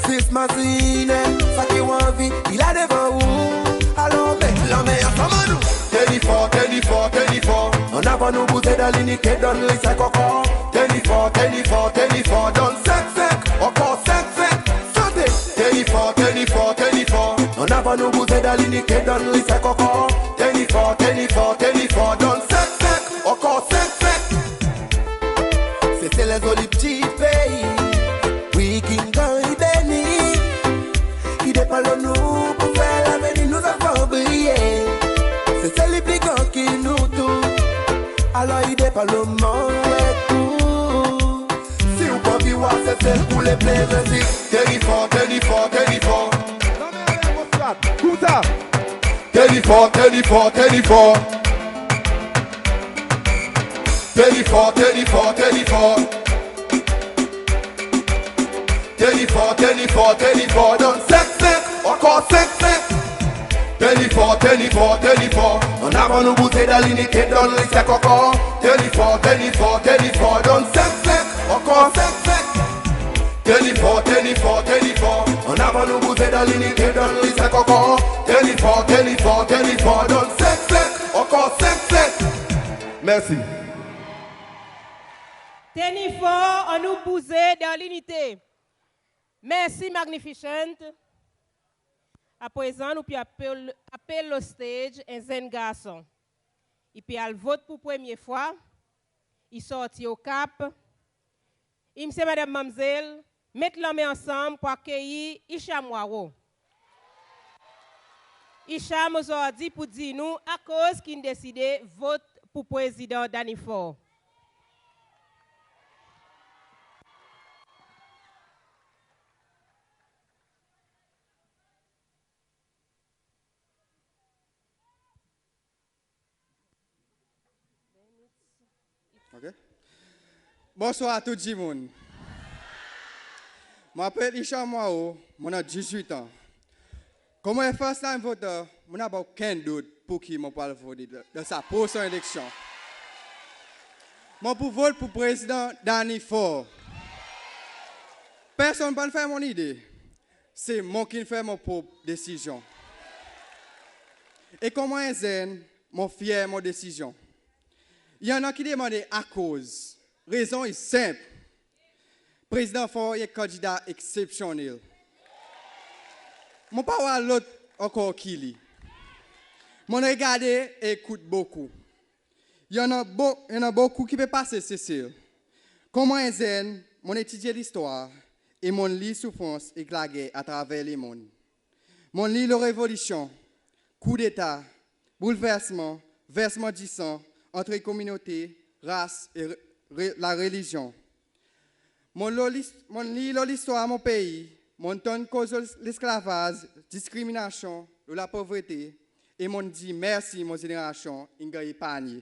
Zis mazinen sa ki ou anvi, i la devan ou. Alor met lanmen ansanm, annou. Tenir for, tenir for, tenir for. An avan nou bouze dan linite, donn li senk ankor. Tenir for, tenir for, tenir for, donn senk, senk, ankor senk, senk. Sante. Tenir for, tenir for, tenir for. An avan nou bouze dan linite, donn li senk ankor. Tenir for, tenir for, tenir for, donn senk, senk, ankor senk, senk. Sesel en zoli pti pei, wi, ki'n ganny beni. I depan lo nou pour fer lavenir nou sa fer briye. Sesel i pli gran ki nou tou. Alor i depan lo mwan ek ou. Si ou anvi war Sesel koule pli rezis, tenir for, tenir for, tenir for. Koumsa. Tenir for, tenir for, tenir for. Tenir for, tenir for, tenir for. Tenir for, tenir for, tenir for, donn senk, senk, ankor senk, senk. Tenir for, tenir for, tenir for. An avan nou bouze dan linite, donn li senk ankor. Tenir for, tenir for, tenir for, donn senk, senk, ankor senk, senk. Tenir for, tenir for, tenir for. An avan nou bouze dan linite, donn li senk ankor. Tenir for, tenir for, tenir for, donn senk, senk, ankor senk, senk. Mersi. Tenir for, annou bouze dan linite. Mersi, Magnificent. Aprezan nou pe apel, apel lo stage en zenn garson. I pe al vot pour premye fwa. I sorti Au Cap. Msye, madanm, manmzel, met lanmen ansanm pour akeyir Isham Waro. Isham ozordi pour dir nou akoz ki'n deside vot pour Prezidan Danny Faure. Ok. Bonswar tou dimoun. Mon apel Isham Waro, mon annan dizwit an. Konman en first time voter, mon napa okenn dout pour ki mon pou al vote dan, dan sa prosen eleksyon. Mon pou vot pour Prezidan Danny Faure. Personn pa'n fer mon lide. Se mon ki'n fer mon prop desizyon. E konman en zenn, mon fyer mon desizyon. I annan ki demande akoz. Rezon i senp. Prezidan Faure i en kandida eksepsyonnel. Mon pa war lot ankor ki li. Mon'n regarde e ekout bokou. I annan bo-, i annan bokou ki pe pase Sesel. Konman en zenn, mon'n etidye listwar e mon'n lir soufrans ek lager atraver lemonn. Mon'n lir lo revolisyon, koudeta, boulversman, versman disan antre kominote, ras e re-, re-, larelizyon. Mon'n lo lis-, mon'n lir lo listwar mon pei, mon'n tann koz lo lesklavaz, diskriminasyon, lo lapovrete, e mon'n dir mersi mon zenerasyon in ganny eparnye.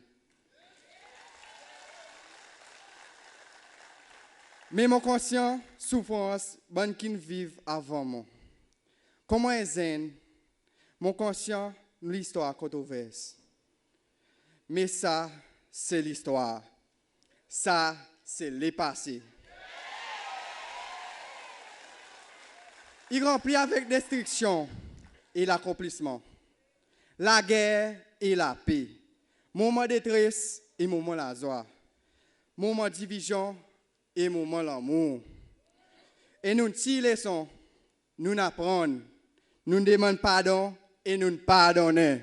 Me mon konsyan soufrans bann ki'n viv avan mwan. Konman en zenn, mon konsyan nou listwar kontrovers. Me sa se listwar. Sa se lepase. I ranpli avek destriksyon e lakonplisman, lager e lape, moman detres e moman lazwa, moman divizyon e moman lanmour. E nou'n tir leson, nou'n aprann, nou'n demann pardon e nou'n pardonnen.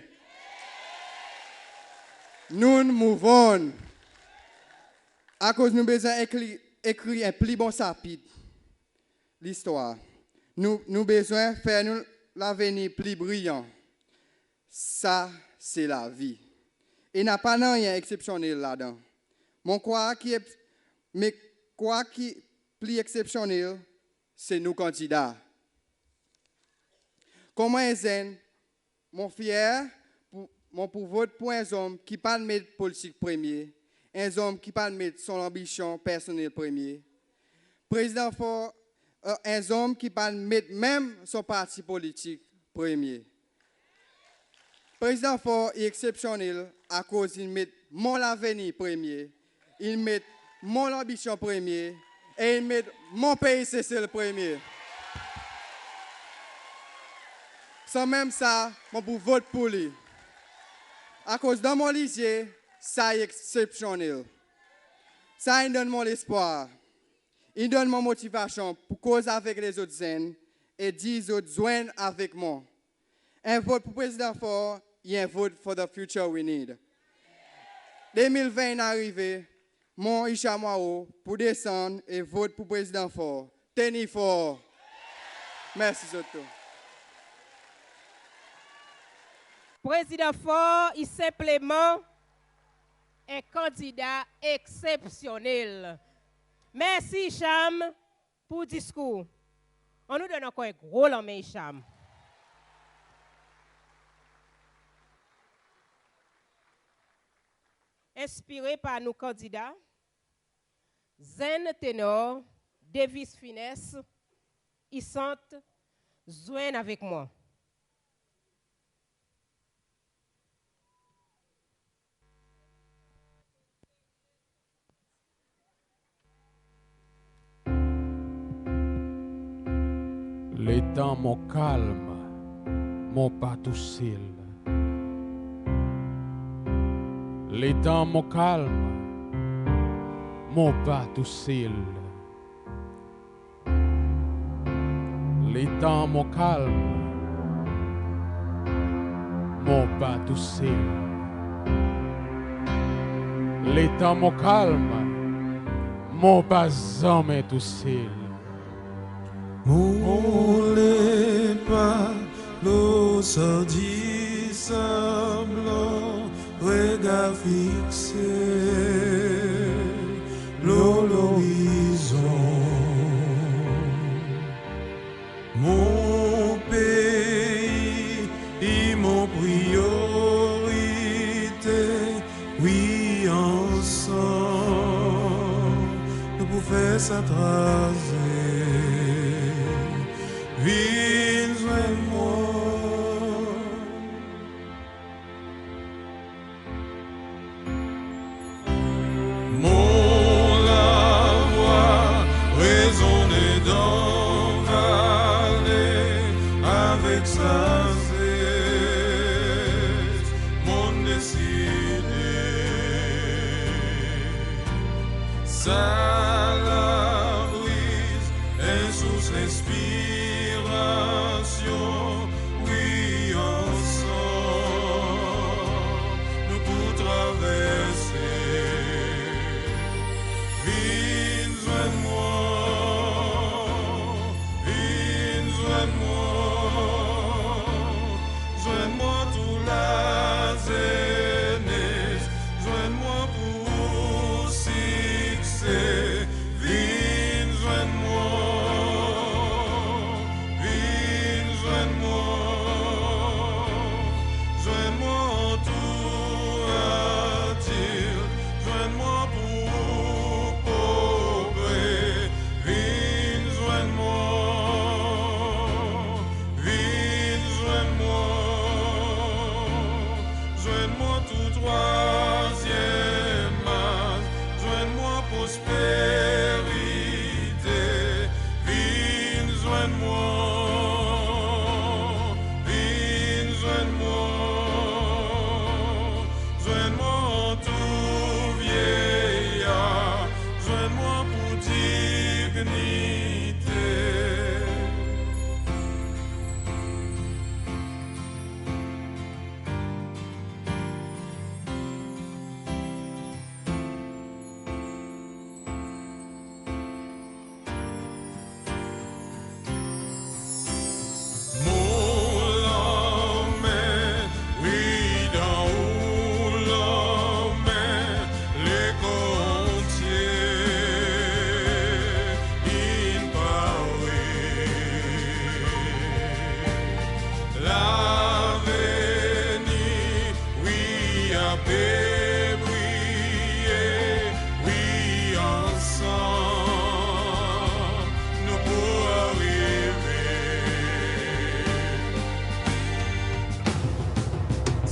Nou'n move on. Akoz nou bezwen ekri, ekri en pli bon sapit listwar. Nou, nou bezwen fer nou lavenir pli briyan. Sa se lavi. E napa nanryen eksepsyonnel ladan. Mon krwar ki, me krwar ki pli eksepsyonnel, se nou kandida. Konman en zenn, mon fyer, pou, mon pou vot pour en zonm ki pa'n met politik premye, en zonm ki pa'n met son lanbisyon personnel premye. Prezidan Faure, e, en zonm ki pa'n met menm son parti politik premye. Prezidan Faure i eksepsyonnel akoz in met mon lavenir premye, in met mon lanbisyon premye e in met mon pei Sesel premye. Sanmenm sa, mon pou vot pour li. Akoz dan mon lizye, sa i eksepsyonnel. Sa in donn mon lespwar. In donn mon motivasyon pour koz avek lezot zenn e dir zot zwenn avek mwan. En vot pour Prezidan Faure i en vot for the future we need. De mil ven in arive, mwan Hicham Hoareau pou desann e vot pour Prezidan Faure. Tenir for. Mersi zot tou. Prezidan Faure i senpleman en kandida eksepsyonnel. Mersi Hicham pour diskour. Annou donn ankor en gro lanmen Hicham. Enspire par nou kandida, zenn tenor Davis Finesse, i sant Zwenn avek mwan. Letan mon kalm, mon pa tousel. Letan mon kalm, mon pa tousel. Letan mon kalm, mon pa tousel. Letan mon kalm, mon pa zanmen tousel. Mon le pa lo sa di sanblan, regar fikse lo lorizon. Mon pei i mon priyorite, wi, ansanm nou pou fer sa traze. Vin zwenn mwan. Mon lavwa rezone dan vale avek sazes, mon deside. Sa labriz, en sous lenspirasyon, wi, ansanm nou pou traverse. Vin zwenn mwan, vin zwenn mwan, zwenn mwan tou lazenes, zwenn mwan pour sikse, vin zwenn mwan. Trwazyenm mas, zwenn mwan prosperite, vin zwenn mwan, vin zwenn mwan, zwenn mwan tou vyeyar, zwenn mwan pour dinyite. Mon lanmen, wi, dan ou lanmen, lekor antye in pare. Lavenir, wi, a pe briye, wi, ansanm nou pou arive.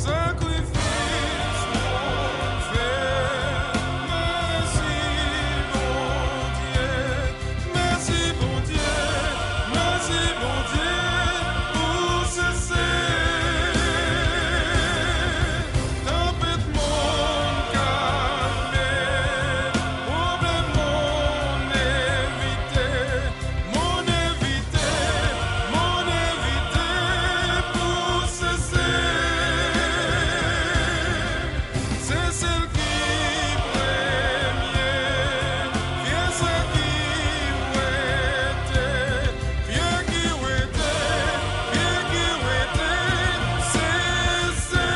Sakrifis nou fer, mersi Bondye, mersi Bondye, mersi Bondye pour sese tanpet, mon'n kalme, problenm mon'n evite, mon'n evite, mon'n evite pour sese. Sesel ki premye, fye sa ki rete, fye ki rete, fye ki rete, Sesel.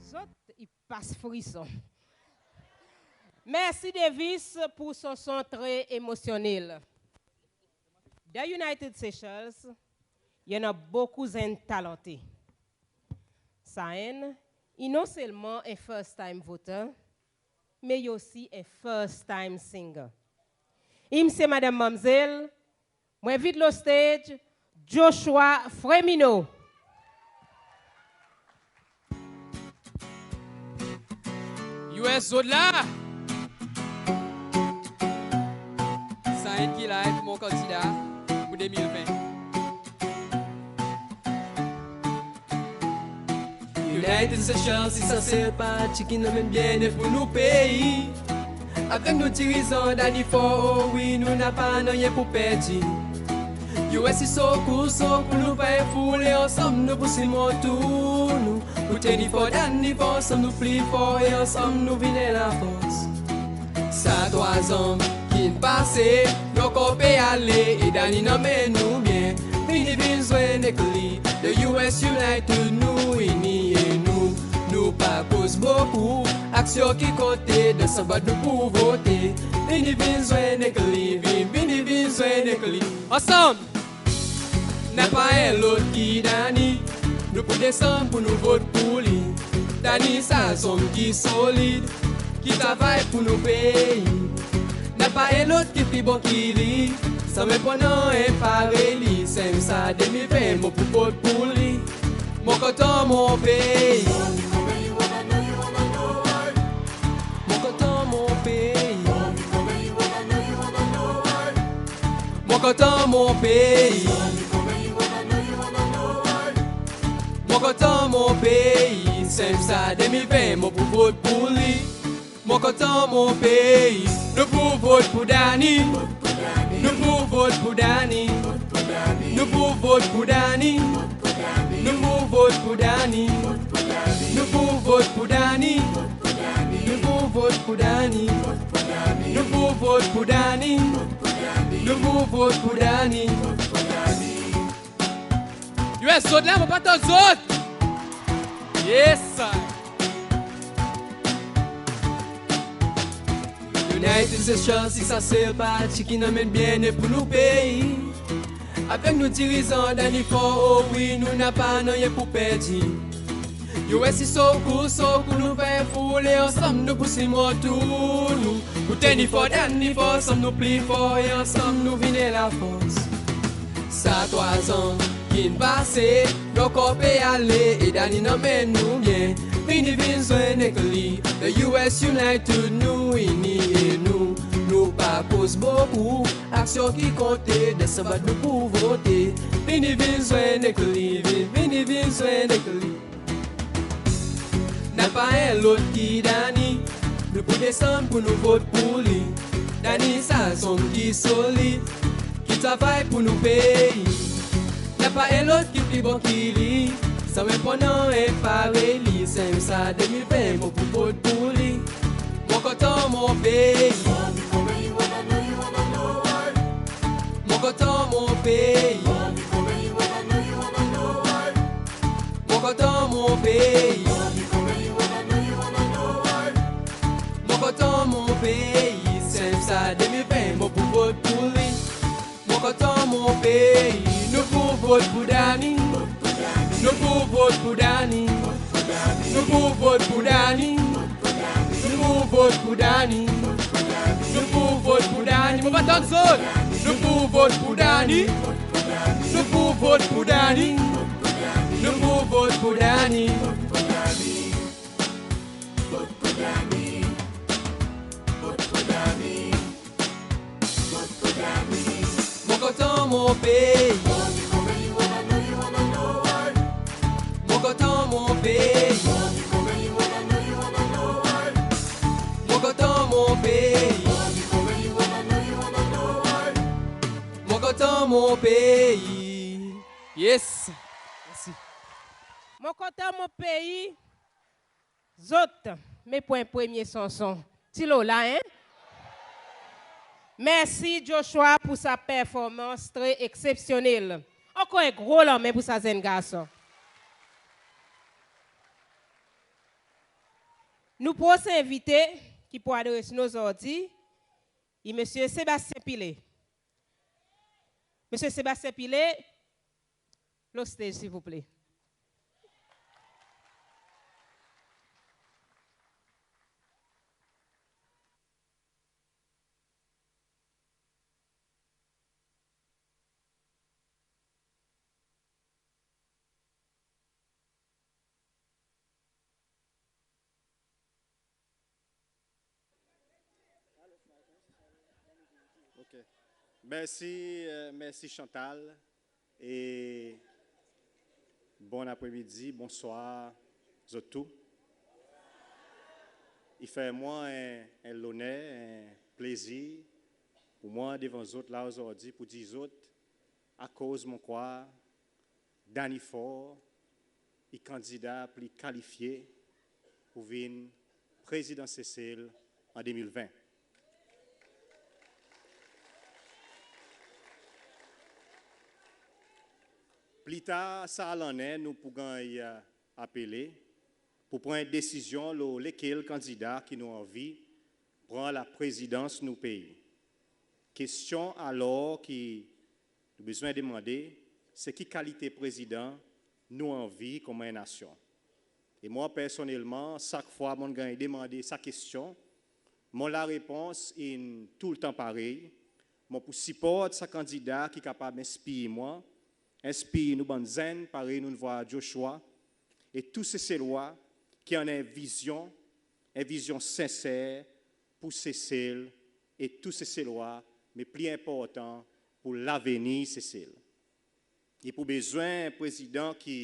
Zot i pas frison. Mersi Davis pour son son tre emosyonnel. Dan United Seychelles, i annan bokou zenn talante. Sa enn i non selman en first time voter, me i osi en first time singer. I msye, madanm, manmzel, mon envit lo stage Joshua Fremino. U S, zot la? Sa enn ki la pour mon kandida pour de mil ven. United Seychelles i sa sel parti ki'n anmenn byennet pour nou pei. Avek nou dirizan Danny Faure, o wi, nou napa nanryen pour perdi. U S i so cool, so cool, nou pa en foul e ansanm nou pou sirmont tou nou. Pour Danny Faure, Danny Faure, ansanm nou pli for e ansanm nou vin en lafors. Sa trwazan ki'n pase, nou ankor pe ale, e Danny in anmenn nou byen. Vini vin zwenn ek li, the U S United, nou ini e nou, nou pa koz bokou, aksyon ki konte, dan sa bat nou pou vote. Vini vin zwenn ek li, vin, vini vin zwenn ek li. Ansanm! Napa en lot ki Danny, nou pou desann pour nou vot pour li. Danny sa zonm ki solid, ki travay pour nou pei. Napa en lot ki pli bon ki li, sanmenm pa annan en parey li. Senm sa de mil ven mon pou vot pour li. Mon kontan mon pei. Mon kontan mon pei. Mon kontan mon pei. Mon kontan mon pei. Senm sa de mil ven mon pou vot pour li. Mon kontan mon pei. Nou pou vot pour Danny. Nou pou vot pour Danny. Nou pou vot pour Danny. Nou pou vot pour Danny. Nou pou vot pour Danny. Nou pou vot pour Danny. Nou pou vot pour Danny. Nou pou vot pour Danny. U S, zot la, mon pa tann zot. Yes sir. United Seychelles i sa sel parti ki'n anmenn byennet pour nou pei. Avek nou dirizan Danny Faure, o wi, nou napa nanryen pour perdi. U S i so kou, so kou, nou fer foule, ansanm nou pou swiv tou nou. Pour Danny Faure, Danny Faure, ansanm nou pli for e ansanm nou vin en lafors. Sa trwa an ki'n pase, nou ankor pe ale e Danny in anmenn nou byen. Vini vin zwenn ek li, the U S United, nou ini e nou, nou pa koz bokou. Aksyon ki konte, dan sa bat nou pou vote. Vini vin zwenn ek li, vin, vini vin zwenn ek li. Napa en lot ki Danny, nou pou desann pour nou vot pour li. Danny sa zonm ki solid, ki travay pour nou pei. Napa en lot ki pli bon ki li, sanmenm pran en parey li. Se sa de mil ven mon pou vot pour li. Mon kontan mon pei. Mon kontan mon pei. Mon kontan mon pei. Mon kontan mon pei. Se sa de mil ven mon pou vot pour li. Mon kontan mon pei. Nou pou vot pour Danny. Nou pou vot pour Danny. Nou pou vot pour Danny. Nou pou vot pour Danny. Nou pou vot pour Danny. Mon pa tann zot. Nou pou vot pour Danny. Nou pou vot pour Danny. Nou pou vot pour Danny. Mon kontan mon pei. Mon kontan mon pei. Mon kontan mon pei. Mon kontan mon pei. Yes. Mersi. Mon kontan mon pei. Zot, me pour en premye sanson. Ti lo la, en? Mersi Joshua pour sa performans tre eksepsyonnel. Ankor en gro lanmen pour sa zenn garson. Nou prosen envite ki pou adres nou ozordi, i Msye Sebastien Pillay. Msye Sebastien Pillay, lo stage, silvouple. Ok. Mersi, e, mersi Chantal. E bon apremidi, bonswar zot tou. I fer mwan en, en loner, en plezir pour mwan devan zot la ozordi pour dir zot akoz mon krwar Danny Faure i kandida pli kalifye pour vin Prezidan Sesel an de mil ven. Pli tar sa lannen nou pou ganny apele pour pran en desizyon lo lekel kandida ki nou anvi pran laprezidans nou pei. Kestyon alor ki nou bezwen demande, se ki kalite prezidan nou anvi konman en nasyon? E mwan personnelman, sak fwa mon'n ganny demande sa kestyon, mon larepons in toultan parey: mon pou siport sa kandida ki kapab enspir mwan, enspir nou bann zenn parey nou'n vwar Joshua, e tou Seselwa ki annan en vizyon, en vizyon senser pour Sesel e tou Seselwa, me pli enportan pour lavenir Sesel. I pou bezwen en prezidan ki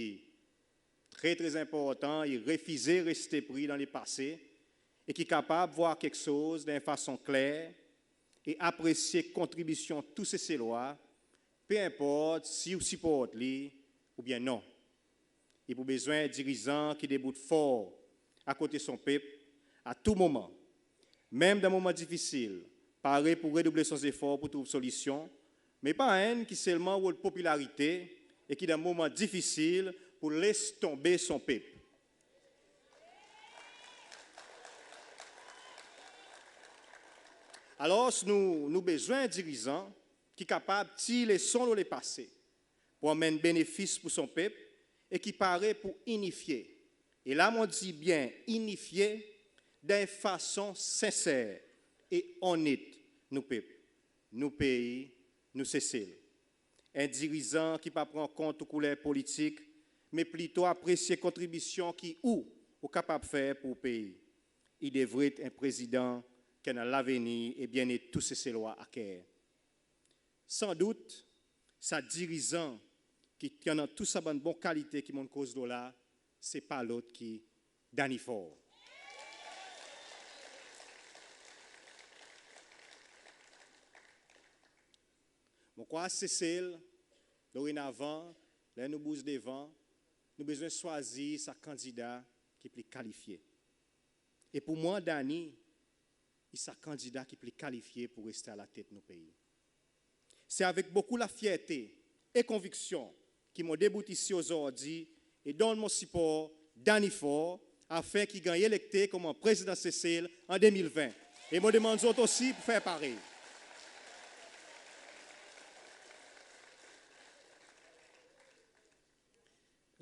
tre, tre enportan, i refize reste pri dan lepase e ki kapab vwar keksoz dan en fason kler e apresye kontribisyon tou Seselwa, pe enport si ou siport li oubyen non. I pou bezwen en dirizan ki debout for akote son pep a tou moman, menm dan moman difisil, pare pour redouble son zefor pour trouv solisyon, me pa enn ki selman rod popilarite e ki dan moman difisil pou les tonbe son pep. Alors, nou, nou bezwen en dirizan ki kapab tir leson lo lepase pour anmenn benefis pour son pep e ki pare pour inifye. E la mon dir byen inifye dan en fason senser e onnet nou pep, nou pei, nou Sesel. En dirizan ki pa pran kont ou kouler politik, me plito apresye kontribisyon ki ou, ou kapab fer pour ou pei. I devret en Prezidan ki annan lavenir e byennet tou Seselwa a ker. San dout, sa dirizan ki, ki annan tou sa bann bon kalite ki mon'n koz lo la, se pa lot ki Danny Faure. Mon krwar Sesel, dorenavan, ler nou bouz devan, nou bezwen swazir sa kandida ki pli kalifye. E pour mwan, Danny i sa kandida ki pli kalifye pour reste a latet nou pei. Se avek bokou lafyerte e konviksyon ki mon debout isi ozordi e donn mon sipor Danny Faure, afen ki i ganny elekte konman Prezidan Sesel an de mil ven. E mon demann zot osi pour fer parey.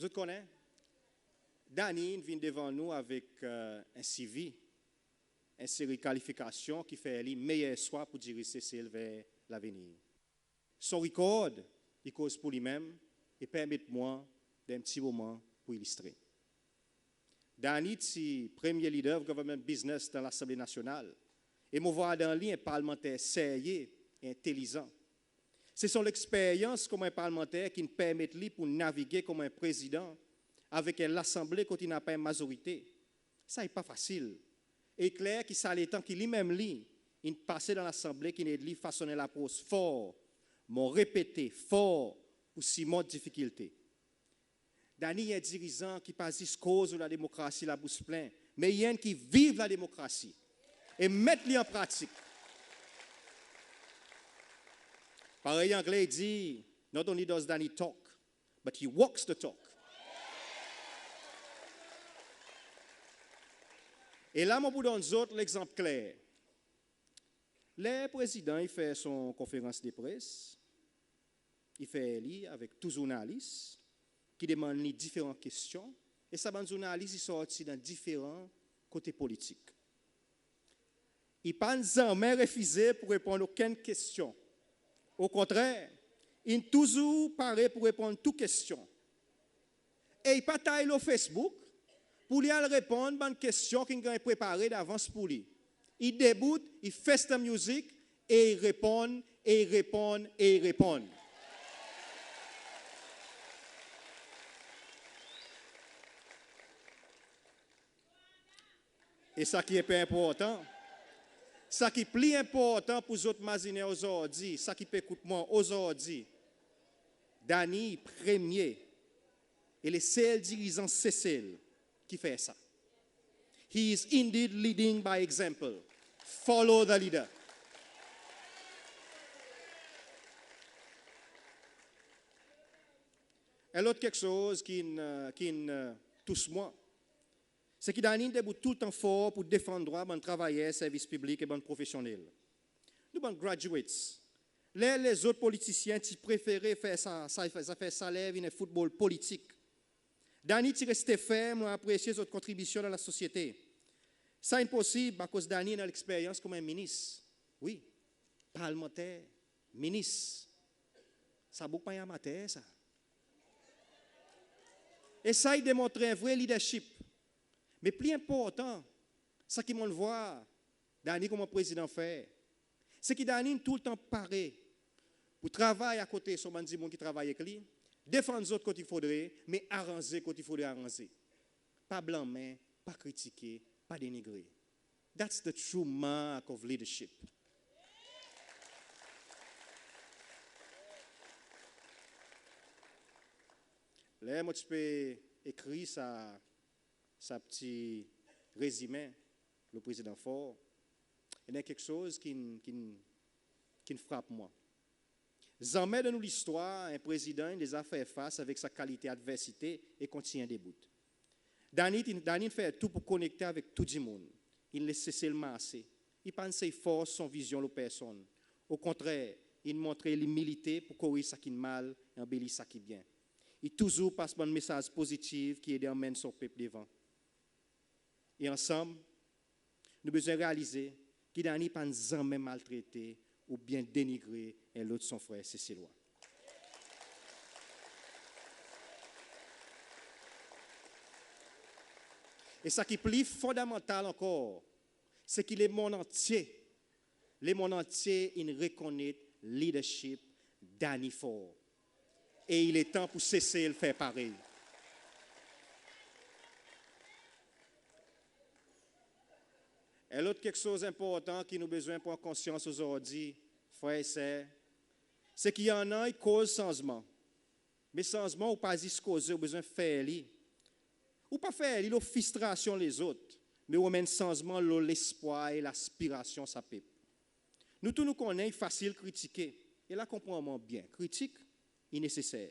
Zot konnen, Danny in vin devan nou avek, e, en CV, en seri kalifikasyon ki fer li meyer swa pour diriz Sesel ver lavenir. Son rikord i koz pour li menm e permet mwan dan en pti moman pour ilistre. Danny ti premye Leader of Government Business dan Lasanble Nasyonal e mon vwar dan li en parlmanter serye e entelizan. Se son leksperyans konman en parlmanter ki'n permet li pour navige konman en Prezidan avek en Lasanble kot i napa en mazorite. Sa i pa fasil. E i kler ki sa letan ki li menm li in pase dan Lasanble ki'n ed li fasonnen lapros for, mon repete, for, pour sirmont difikilte. Danny i en dirizan ki pa zis koz lo lademokrasi labous plen, me i enn ki viv lademokrasi e met li an pratik. Parey Angle i dir, not only does Danny talk, but he walks the talk. E la mon pou donn zot legzanp kler. Ler Prezidan i fer son konferans de pres, i fer li avek tou zournalis ki demann li diferan kestyon, e sa bann zournalis i sorti dan diferan kote politik. I pa'n zanmen refize pour reponn okenn kestyon. Okontrer, in touzour pare pour reponn tou kestyon. E i pa tay lo Facebook pour li al reponn bann kestyon ki'n ganny prepare davans pour li. I debout, i face the music, e i reponn, e i reponn, e i reponn. E sa ki en pe enportan, sa ki pli enportan pour zot mazinen ozordi, sa ki pe ekout mwan ozordi, Danny i premye e le sel dirizan Sesel ki fer sa. He is indeed leading by example. Follow the leader. En lot keksoz ki'n, e, ki'n, e, tous mwan, se ki Danny in debout toultan for pour defann drwa bann travayer servis piblik e bann profesyonnel. Nou bann graduates, ler lezot politisyen ti prefere fer sa, sa, zafer saler vin en foutbol politik, Danny ti reste ferm lo apresye zot kontribisyon dan lasosyete. Sa in posib akoz Danny i annan leksperyans konman en minis. Wi, parlmanter, minis. Sa boug pa en amater sa. E sa i demontre en vre leadership. Me pli enportan, sa ki mon'n vwar Danny konman Prezidan fer, se ki Danny in toultan pare pour travay akote son bann dimoun ki travay ek li, defann zot kot i fodre, me aranze kot i fodre aranze. Pa blanmen, pa kritike, pa denigre. That's the true mark of leadership. Ler mon ti pe ekrir sa, sa pti rezimen lo Prezidan Faure, i annan keksoz ki'n, ki'n, ki'n frap mwan. Zanmen dan nou listwar en prezidan in deza fer fas avek sa kalite adversite e kontinyen debout. Danny, Danny in fer tou pour konekte avek tou dimoun. In les Sesel marse. I pa'n sey fors son vizyon lo personn. Okontrer, in montre limilite pour koriz sa ki'n mal e anbelis sa ki byen. I touzour pas bann mesaz pozitiv ki ede anmenn son pep devan. E ansanm, nou bezwen realize ki Danny pa'n zanmen maltrete oubyen denigre en lot son frer Seselwa. E sa ki pli fondamantal ankor, se ki lemonn antye, lemonn antye in rekonnet leadership Danny Faure. E i letan pour Sesel fer parey. En lot keksoz enportan ki nou bezwen pran konsyans ozordi, frer e ser, se ki annan i koz sanzman. Me sanzman ou pa zis koze, ou bezwen fer li. Ou pa fer li lo fristrasyon lezot, me ou anmenn sanzman lo lespwar e laspirasyon sa pep. Nou tou nou konnen i fasil kritike, e la konpran mwan byen, kritik i neseser.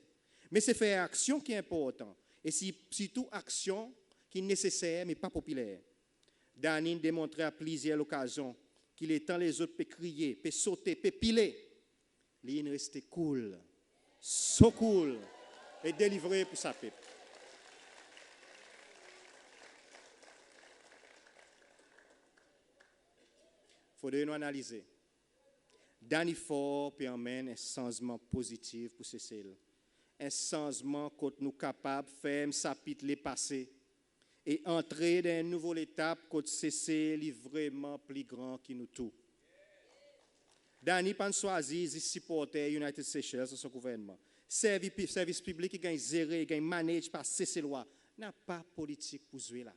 Me se fer aksyon ki enportan, e si, sirtou aksyon ki neseser me pa popiler. Danny in demontre a plizyer lokazyon ki letan lezot pe kriye, pe sote, pe pile, li in reste cool, so cool, e delivre pour sa pep. Fodre nou analize. Danny Faure pe anmenn en sanzman pozitiv pour Sesel. En sanzman kot nou kapab ferm sapit lepase e antre dan en nouvo letap kot Sesel i vreman pli gran ki nou tou. Danny pa'n swazir zis siporter United Seychelles dan son gouvernman. Servi pi-, servis piblik i ganny zere, i ganny manage par Seselwa. Napa politik pour zwe la.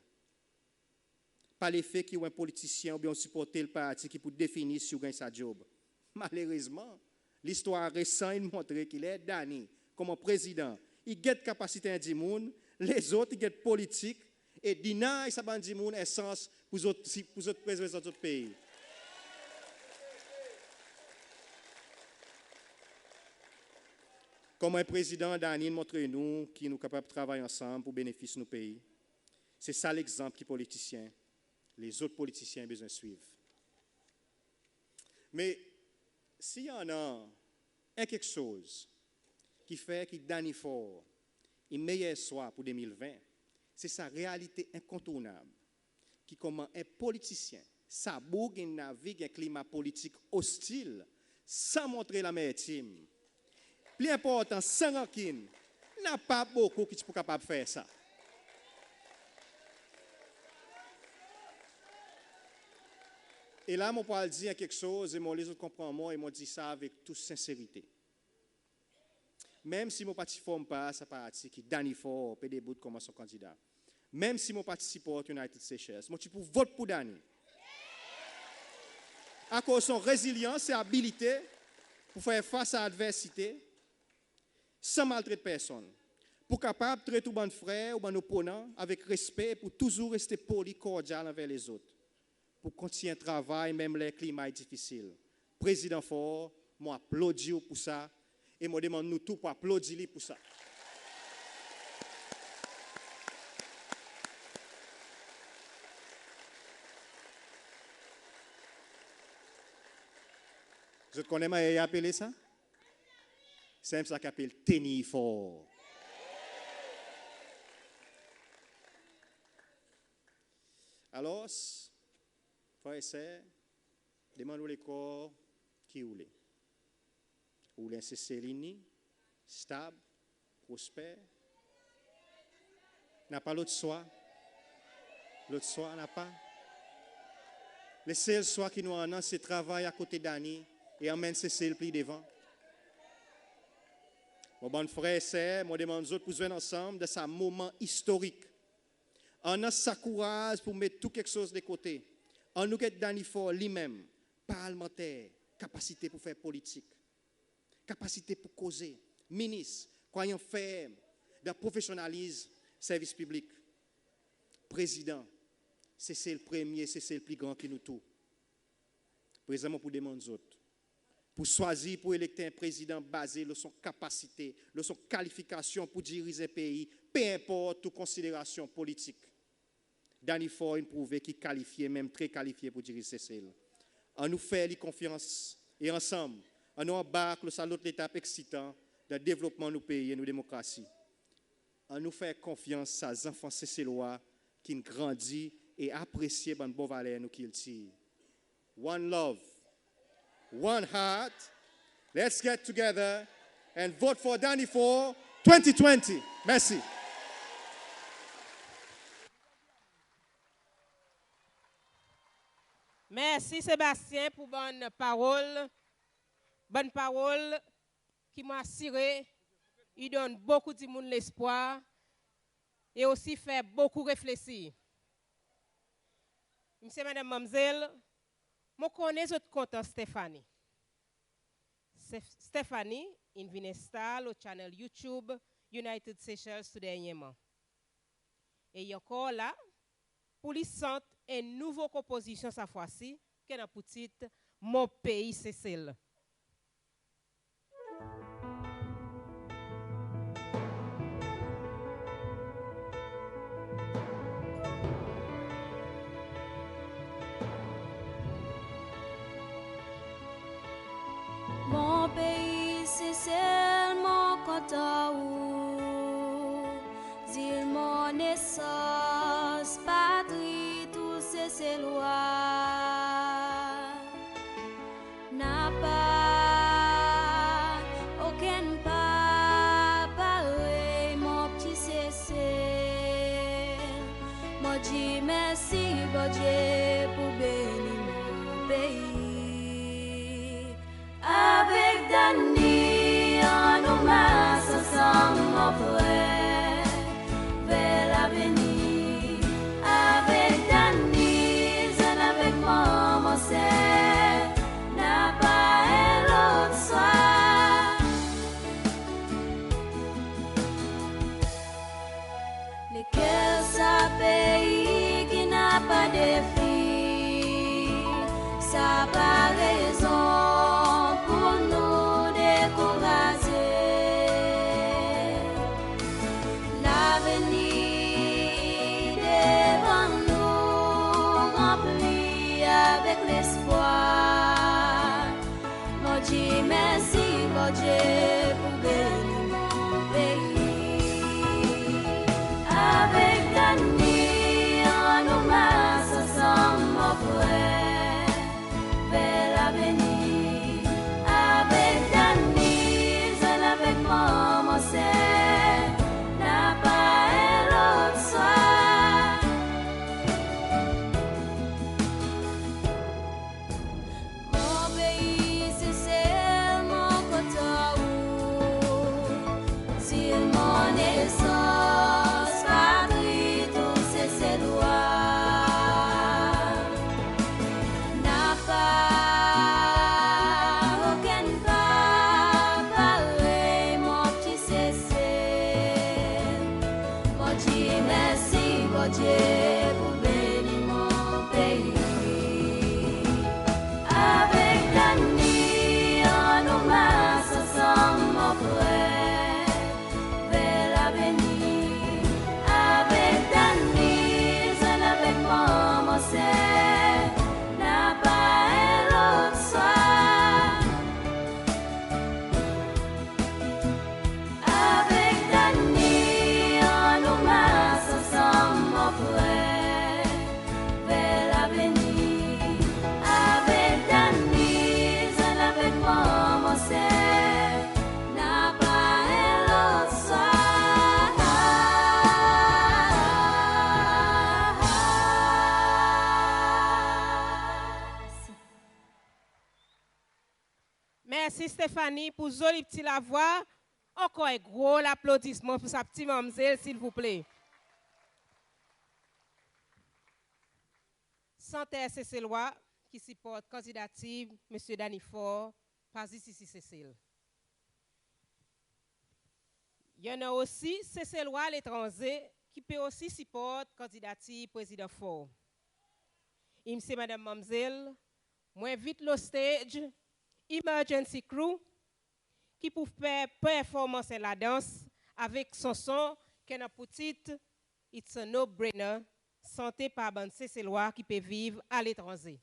Pa lefe ki ou en politisyen oubyen ou siporte en parti ki pou definir si ou ganny sa dyob. Malerezman, listwar resan in montre ki ler Danny, konman Prezidan, i get kapasite en dimoun, lezot i get politik, e deny sa bann dimoun en sans pour zot, pour zot reprezant zot pei. Konman en Prezidan, Danny in montre nou ki nou kapab travay ansanm pour benefis nou pei. Se sa legzanp ki politisyen, lezot politisyen bezwen swiv. Me si i annan en keksoz ki fer ki Danny Faure i meyer swa pour de mil ven, se sa realite enkontournab ki konman en politisyen, sa boug in navig en klima politik ostil san montre lamertim. Pli enportan, san rankin, napa bokou ki ti pou kapab fer sa. E la mon pou al dir en keksoz, e mon le zot konpran mwan, e mon dir sa avek tou senserite. Menm si mon pa ti form par sa parti ki Danny Faure pe debout konman son kandida, menm si mon pa ti siport United Seychelles, mon ti pou vot pour Danny. Akoz son rezilyans e abilite pour fer fas a adversite san maltret personn, pour kapab tret ou bann frer, ou bann oponan avek respe, pour touzour reste poli, kordyal anver lezot, pour kontinyen travay menm ler klima i difisil. Prezidan Faure, mon aplodi ou pour sa, e mon demann nou tou pour aplodi li pour sa. Zot konnen mannyer i apele sa? Sanmenm sa ki apel tenir for. Alors, frer e ser, demann ou lekor ki ou le. Ou le en Sesel ini, stab, prosper. Napa lot swa. Lot swa napa. Lesel swa ki nou annan se travay akote Danny e anmenn Sesel pli devan. Mon bann frer e ser, mon demann zot pour zwenn ansanm dan sa moman istorik. Annan sa kouraz pour met tou keksoz de kote. Annou get Danny For li menm, parlmanter, kapasite pour fer politik, kapasite pour koze, minis, krwayan ferm dan profesyonnalizm servis piblik. Prezidan, Sesel premye, Sesel pli gran ki nou tou. Prezan mon pou demann zot pour swazir pour elekte en prezidan baze lo son kapasite, lo son kalifikasyon pour diriz en pei, pe enport tou konsiderasyon politik. Danny For in prouve ki kalifye, menm tre kalifye pour diriz Sesel. Annou fer li konfyans e ansanm Annou anbark lo sa lot letap eksitan dan devlopman nou pei e nou demokrasi. Annou fer konfyans sa zanfan Seselwa ki'n grandi e apresye bann bon valer nou kiltir. One love, one heart. Let's get together and vote for Danny Faure twenty twenty. Mersi. Mersi Sebastien pour bann parol, bann parol ki mon asire i donn bokou dimoun lespwar e osi fer bokou reflesir. Msye, madanm, manmzel, mon konnen zot kontan Stephanie. Stef-, Stephanie in vin en star lo channel YouTube United Seychelles tou dernyerman. E i ankor la pour li sant en nouvo konpozisyon, sa fwa si ki annan pour tit Mon Pei Sesel. Mon pei Sesel, mon kontan ou, zil mon nesans, patri tou Seselwa. Napa okenn pa parey mon pti Sesel. Mon dir mersi Bondye pour beni mon pei. Avek Danny annou mars ansanm, mon frer, ver lavenir. Avek Danny, zwenn avek mwan, mon ser, napa en lot swa. Lekel sa pei ki napa defi? Sa pa rezon pour nou dekouraze. Lavenir devan nou ranpli avek lespwar. Mon dir mersi Bondye pour beni mon pei. Avek Danny annou mars ansanm, mon frer, ver lavenir. Avek Danny, zwenn avek mwan, mon ser, napa en lot swa. Mon pei Sesel, mon kontan ou, zil mon nesans, patri tou Seselwa. Napa okenn pa parey mon pti Sesel. Mon dir mersi Bondye pour beni mon pei. Avek Danny annou mars ansanm, mon frer, ver lavenir. Avek Danny, zwenn avek mwan, mon ser, napa en lot swa. Avek Danny annou mars ansanm, mon frer, ver lavenir. Avek Danny, zwenn avek mwan, mon ser, napa en lot swa. Mersi Stephanie pour zoli pti lavwa. Ankor en gro laplodisman pour sa pti manmzel, silvouple. Santer Seselwa ki siport kandidatir Msye Danny Faure pa zis isi Sesel. I annan osi Seselwa aletranze ki pe osi siport kandidatir Prezidan Faure. Msye, madanm, manmzel, mon envit lo stage Emergency Crew ki pou fer performans en ladans avek sanson ki annan pour tit It's a No Brainer, sante par bann Seselwa ki pe viv aletranze.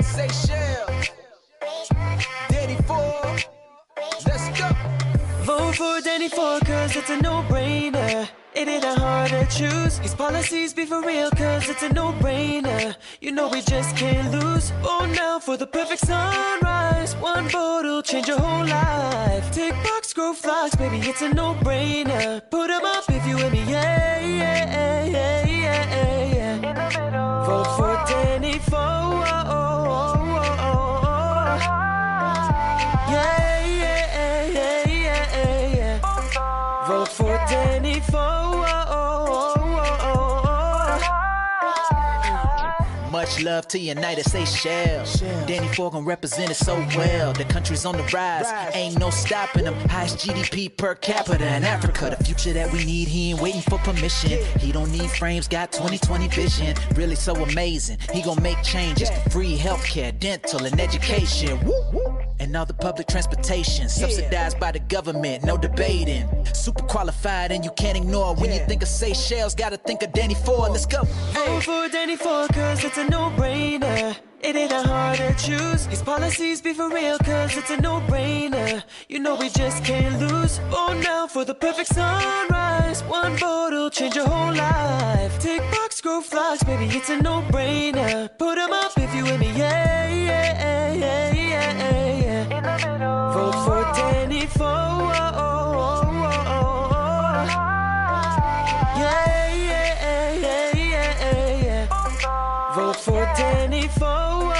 Seychelles. Danny Faure. Let's go. Vote for Danny Faure, 'cause it's a no-brainer. It ain't that hard to choose. His policies be for real, 'cause it's a no-brainer. You know we just can't lose. Vote now for the perfect sunrise. One vote'll change your whole life. Tick box, grow flocks, baby, it's a no-brainer. Put 'em up if you with me, yeah, yeah, yeah, yeah, yeah. Vote for Danny Faure. Yeah, yeah, yeah, yeah, yeah. Vote for Danny Faure. Much love to United Seychelles. Danny Faure gon represent it so well. The country's on the rise. Ain't no stopping him. Highest G D P per capita in Africa. The future that we need, he ain't waiting for permission. He don't need frames, got twenty twenty vision. Really so amazing. He gon make changes. Free healthcare, dental, and education. Woo, woo. And all the public transportation subsidized by the government. No debating. Super qualified and you can't ignore. When you think of Seychelles, gotta think of Danny Faure. Let's go. Vote for Danny Faure, 'cause it's a no-brainer. It ain't that hard to choose. His policies be for real, 'cause it's a no-brainer. You know we just can't lose. Vote now for the perfect sunrise. One vote'll change your whole life. Tick box, grow flocks, baby, it's a no-brainer. Put 'em up if you with me, yeah, yeah, yeah, yeah, yeah. Vote for Danny Faure. Yeah, yeah, yeah, yeah, yeah. Vote for Danny Faure.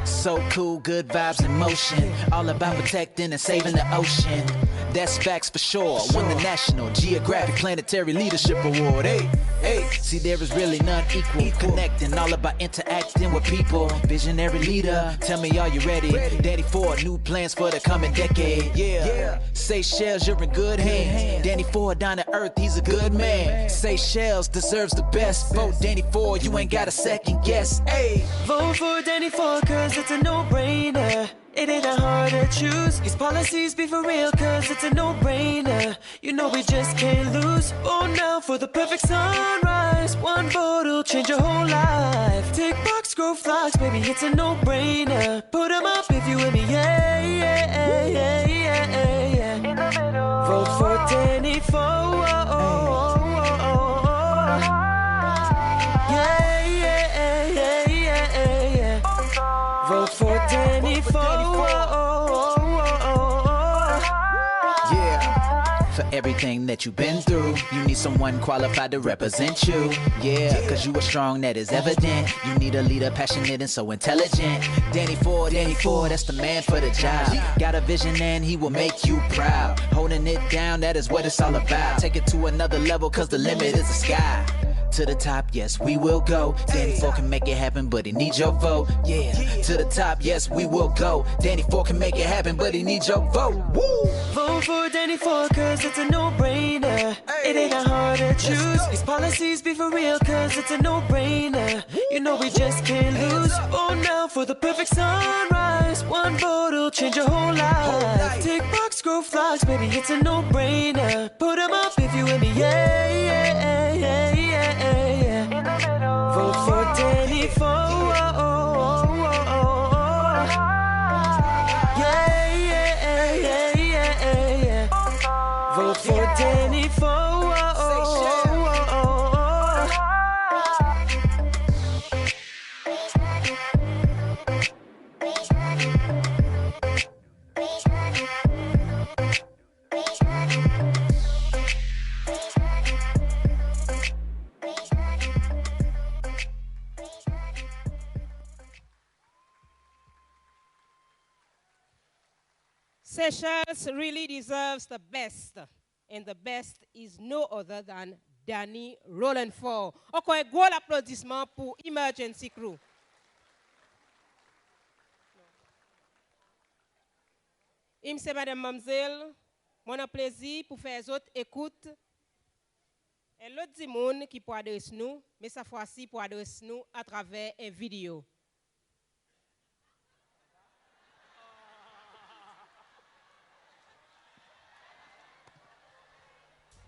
So cool, good vibes in motion. All about protecting and saving the ocean. That's facts for sure. Won the National Geographic Planetary Leadership Award. Hey, hey. See, there is really none equal. Connecting, all about interacting with people. Visionary leader, tell me, are you ready? Danny Faure, new plans for the coming decade. Yeah. Seychelles, you're in good hands. Danny Faure down to earth, he's a good man. Seychelles deserves the best. Vote Danny Faure, you ain't got a second guess. Hey. Vote for Danny Faure, 'cause it's a no-brainer. It ain't that hard to choose. His policies be for real, 'cause it's a no-brainer. You know we just can't lose. Vote now for the perfect sunrise. One vote'll change your whole life. Tick box, grow flocks, baby, it's a no-brainer. Put 'em up if you with me, yeah, yeah, yeah, yeah, yeah, yeah. Vote for Danny Faure. Yeah, yeah, yeah, yeah, yeah, yeah. Vote for Danny Faure. Yeah, for everything that you've been through, you need someone qualified to represent you. Yeah, 'cause you are strong, that is evident. You need a leader passionate and so intelligent. Danny Faure, Danny Faure, that's the man for the job. Got a vision and he will make you proud. Holding it down, that is what it's all about. Take it to another level, 'cause the limit is the sky. To the top, yes, we will go. Danny Faure can make it happen, but he needs your vote. Yeah, to the top, yes, we will go. Danny Faure can make it happen, but he needs your vote. Woo! Vote for Danny Faure, 'cause it's a no-brainer. It ain't that hard to choose. His policies be for real, 'cause it's a no-brainer. You know we just can't lose. Vote now for the perfect sunrise. One vote'll change your whole life. Tick box, grow flocks, baby, it's a no-brainer. Put 'em up if you with me, yeah, yeah, yeah, yeah, yeah, yeah. Vote for Danny Faure. Yeah, yeah, yeah, yeah, yeah, yeah. Vote for Danny Faure. Seychelles really deserves the best, and the best is no other than Danny Roland Faure. Ankor en gro laplodisman pour Emergency Crew. Msye, madanm, manmzel, mon annan plezir pour fer zot ekout en lot dimoun ki pou adres nou, me sa fwa si pou adres nou atraver en video.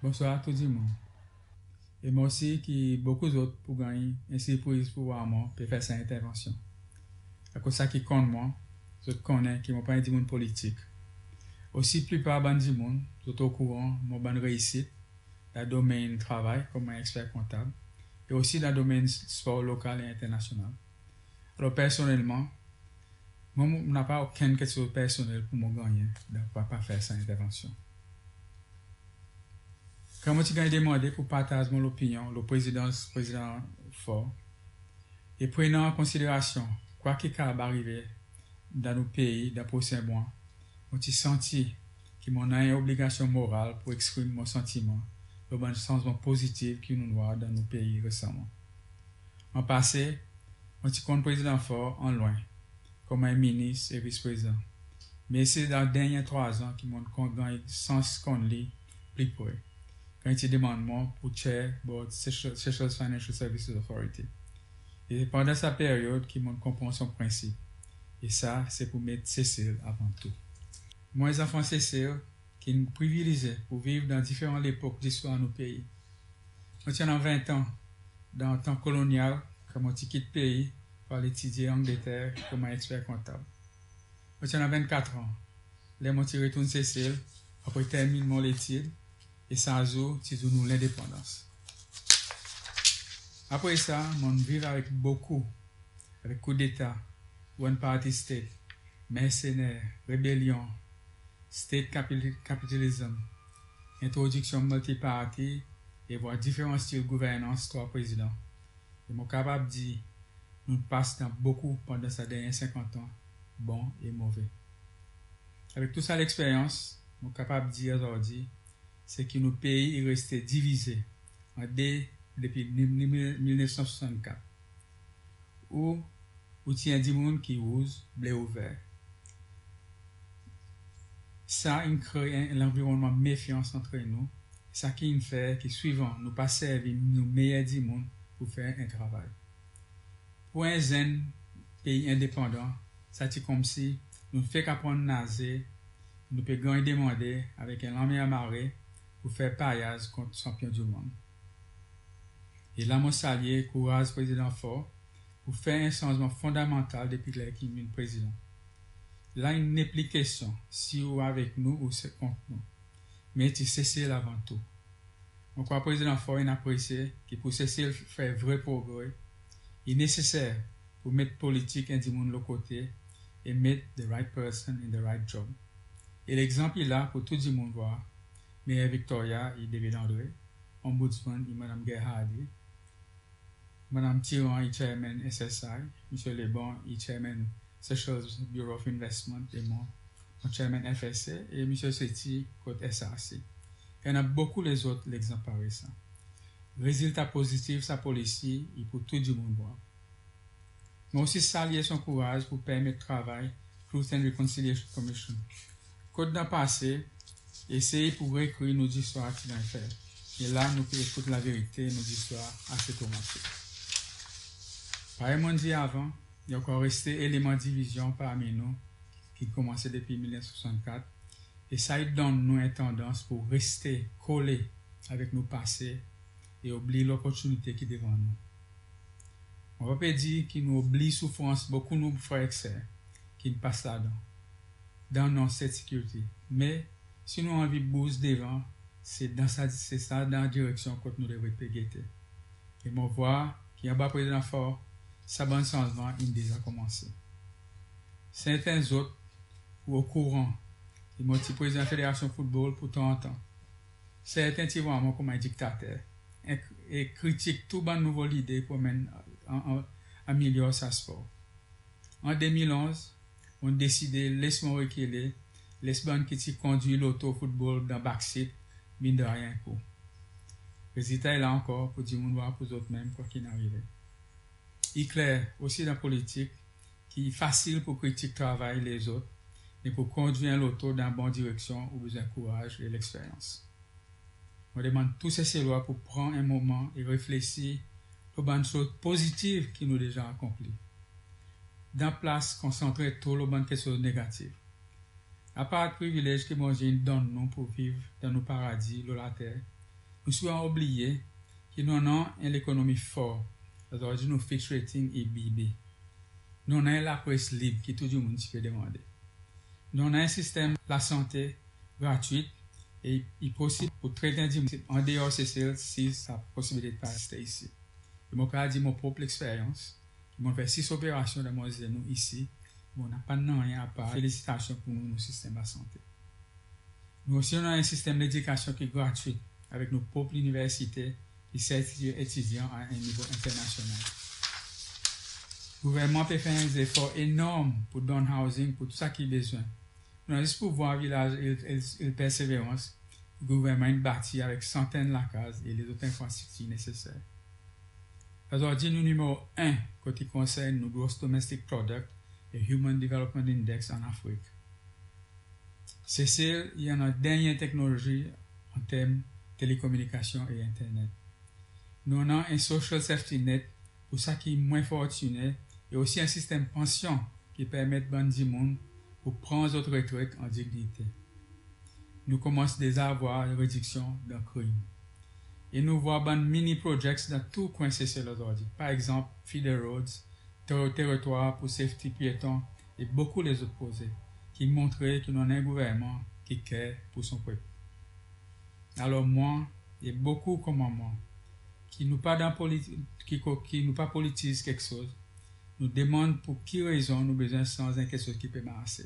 Bonswar tou dimoun. E mon osi ki bokou zot pou ganny en sirpriz pou war mwan pe fer sa entervansyon. Akoz sa ki konn mwan, zot konnen ki mon pa en dimoun politik. Osi plipar bann dimoun zot okouran mon bann reisit dan domenn travay konman eksper kontab e osi dan domenn spor lokal e enternasyonal. Alor personnelman, mwan mon napa okenn keksoz personnel pou mon gannyen dan pa, pa fer sa entervansyon. Kan mon ti ganny demande pou partaz mon lopinyon lo prezidans Prezidan Faure, e prenan an konsiderasyon kwa ki kapab arive dan nou pei dan prosen mwan, mon ti santi ki mon annan en obligasyon moral pou eksprim mon santiman lo bann sanzman pozitiv ki nou'n war dan nou pei resaman. An pase, mon ti konn Prezidan Faure an lwen konman en minis e vis prezidan. Me se dan dernyen trwa an ki mon'n konn ganny sans konn li pli pre kan i ti demann mwan pou chair board Seychelles Financial Services Authority. E pandan sa peryod ki mon'n konpran son prensip, e sa se pou met Sesel avan tou. Mon en zanfan Sesel ki'n privilezye pou viv dan diferan lepok listwar nou pei. Mon ti annan ven an dan tan kolonyal kan mon ti kit pei pou al etidye Angleter konman eksper kontab. Mon ti annan venn kat an ler mon ti retourn Sesel apre termin mon letid e sa zour ti zour nou lendepandans. Apre sa, mon'n viv avek bokou, avek koudeta, one party state, mersener, rebelyon, state capitalism, entrodiksyon multi-party e vwar diferan stil gouvernans trwa prezidan. E mon kapab dir nou'n pas dan bokou pandan sa dernyen senkant an, bon e move. Avek tou sa leksperyans, mon kapab dir ozordi se ki nou pei i reste divize an de depi mil nef san swasannkat. Ou, ou ti en dimoun ki rouz, ble ou ver. Sa in kree en lanvironnman mefyans antre nou, sa ki'n fer ki swivan nou pa servi nou meyer dimoun pou fer en travay. Pou en zenn pei endepandan, sa ti konmsi nou fek aprann naze, nou pe ganny demande avek en lanmer mare pou fer payaz kont sanpyon dimonn. E la mon salye kouraz Prezidan Faure pou fer en sanzman fondamantal depi ler ki in vin prezidan. La i nepli kestyon si ou avek nou ou se kont nou, me ti Sesel avan tou. Mon krwar Prezidan Faure in apresye ki pou Sesel fer vre progre, i neseser pou met politik en dimoun lo kote e met the right person in the right job. E legzanp i la pou tou dimoun vwar. Meyer Victoria i David Andre, Ombudsman i Madanm Gerhardy, Madanm Tyran i Chairman S S I, Msye Lebon i Chairman Seychelles Bureau of Investment e mwan, mon Chairman F S A e Msye Sethi kot S R C. I annan bokou lezot legzanp parey sa. Rezilta pozitiv sa polisi i pou tou dimoun vwar. Mon osi salye son kouraz pou permet travay Truth and Reconciliation Commission. Kot dan pase, esey pou reekrir nou zistwar ki ganny fer. E la nou pe ekout laverite nou zistwar ase twomatik. Parey mon'n dir avan, i ankor reste eleman divizyon parmi nou ki konmanse depi mil nef san swasannkat, e sa i donn nou en tandans pou reste kole avek nou pase e oubliy loportinite ki devan nou. Mon pa pe dir ki nou oubliy soufrans bokou nou frer ek ser ki'n pas ladan dan non state security. Me si nou anvi bouz devan, se dan sa, se sa dan direksyon kot nou devret pe gete. E mon vwar ki anba Prezidan Faure, sa bann sanzman in deza konmanse. Serten zot ou okouran ki mon ti prezidan Federasyon Foutbol pou trant an. Serten ti vwar mwan konman en diktater e, e kritik tou bann nouvo lide pou anmenn an, an, amelyor sa spor. An de mil onz, mon'n deside les mwan rekile, les bann ki ti kondwir loto foutbol dan backseat vin dray en kou. Rezilta i la ankor pou dimoun vwar pou zot menm kwa ki'n arive. I kler osi dan politik ki i fasil pou kritik travay lezot, me pou kondwir en loto dan bon direksyon ou bezwen kouraz e leksperyans. Mon demann tou Seselwa pou pran en moman e reflesir lo bann soz pozitiv ki nou deza akonpli, dan plas konsantre tro lo bann keksoz negatif. Apard privilez ki Bondye in donn nou pou viv dan nou paradi lo later, Nou souvan oubliye ki nou annan en lekonomi for, ozordi nou Fitch rating i BB. Nou annan en lapres lib ki tou dimoun ti pe demande. Nou annan en sistenm lasante gratwit e i posib pour tret en dimoun an deor Sesel si sa posibilite pa egziste isi. E mon kapab dir mon prop leksperyans, ki mon'n fer sis operasyon dan mon zenou isi, mon napa nanryen apar felisitasyon pour nou, nou sistenm lasante. Nou osi annan en sistenm ledikasyon ki gratwit avek nou prop liniversite ki sertifye etidyan a en nivo enternasyonal. Gouvernman pe fer en zefor enorm pour donn housing pour tou sa ki bezwen. Nou annan zis pour vwar vilaz Ile, Ile, Ile Perseverance, gouvernman in bati avek santenn lakaz e lezot lenfrastriktir neseser. Ozordi nou nimero en kot i konsern nou gross domestic product e Human Development Index an Afrik. Sesel i annan dernyen teknolozi an term telekominikasyon e enternet. Nou annan en social safety net pour sa ki mwen fortine e osi en sistenm pansyon ki permet bann dimoun pour pran zot retret an dinyite. Nou konmans deza vwar rediksyon dan krim. E nou vwar bann mini projects dan tou kwen Sesel ozordi. Par egzanp, feeder roads, ter-, teritwar pour safety pyeton e bokou lezot proze ki montre ki nou annan en gouvernman ki care pour son pep. Alor mwan e bokou konman mwan ki nou pa dan politi-, ki ko-, ki nou pa politiz keksoz, nou demann pour ki rezon nou bezwen sanz en keksoz ki pe marse.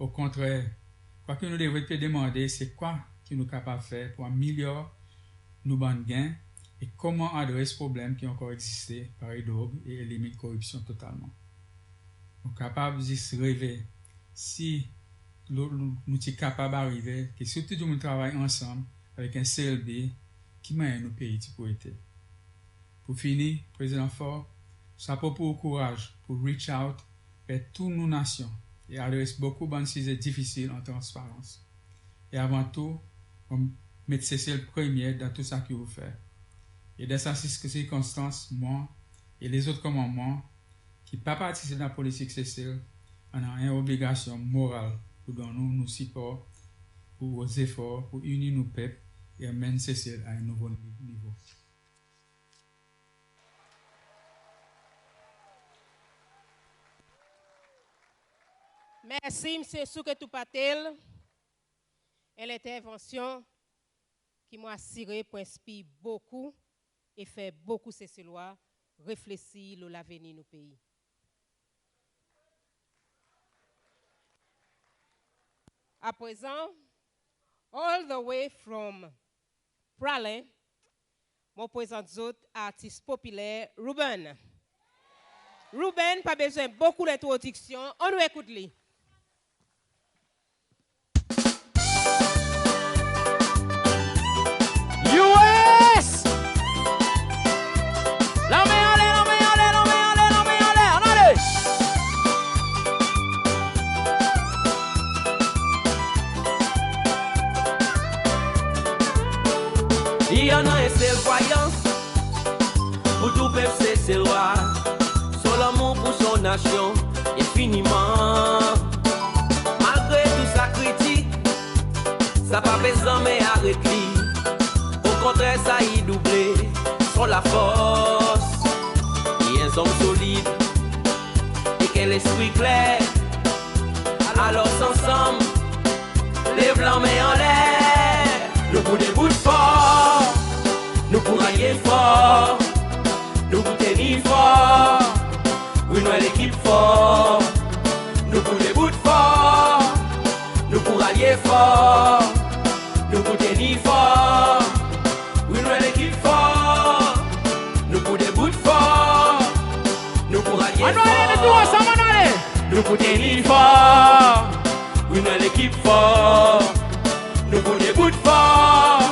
Okontrer, kwa ki nou devret pe demande se kwa ki nou kapab fer pour amelyor nou bann gen e konman adres problenm ki ankor egziste, parey drog, e elimin koripsyon totalman. Nou kapab zis reve si nou, nou, nou ti kapab arive ki si tou dimoun travay ansanm avek en sel bi, ki mannyer nou pei ti pou ete. Pour fini, Prezidan Faure, sapo pour ou kouraz pour reach out ver tou nou nasyon e adres bokou bann size difisil an transparans. E avan tou, ou met Sesel premye dan tou sa ki ou fer. E dan sa sir-, sirkonstans, mwan e lezot konman mwan ki pa partisip dan politik Sesel, annan en obligasyon moral pour donn ou nou sipor pour ou zefor pour ini nou pep e anmenn Sesel a en nouvo nivo. Mersi Msye Soukhetu Patel. En lentervansyon ki mon asire pour enspir bokou e fer bokou Seselwa reflesir lo lavenir nou pei. Aprezan, all the way from Praslin, mon prezant zot artis popiler Reuben. Reuben pa bezwen bokou lentrodiksyon, annou ekout li. U S! Lanmen anler, lanmen anler, lanmen anler, lanmen anler, ann ale! I annan en sel krwayans pour tou pep Seselwa, son lanmour pour son nasyon, enfiniman. Malgre tou sa kritik, sa pa pe zanmen aret li. Okontrer, sa i double son lafors. I en zonm solid ek en lespri kler. Alor ansanm, lev lanmen anler. Nou pou debout for, nou pou ralye for, nou pou tenir for. Wi, nou en lekip for. Nou pou debout for, nou pou ralye for, nou pou tenir for. Wi, nou en lekip for. Nou pou debout for, nou pou ralye for. Ann ale, nou tou ansanm, ann ale. Nou pou tenir for. Wi, nou en lekip for. Nou pou debout for,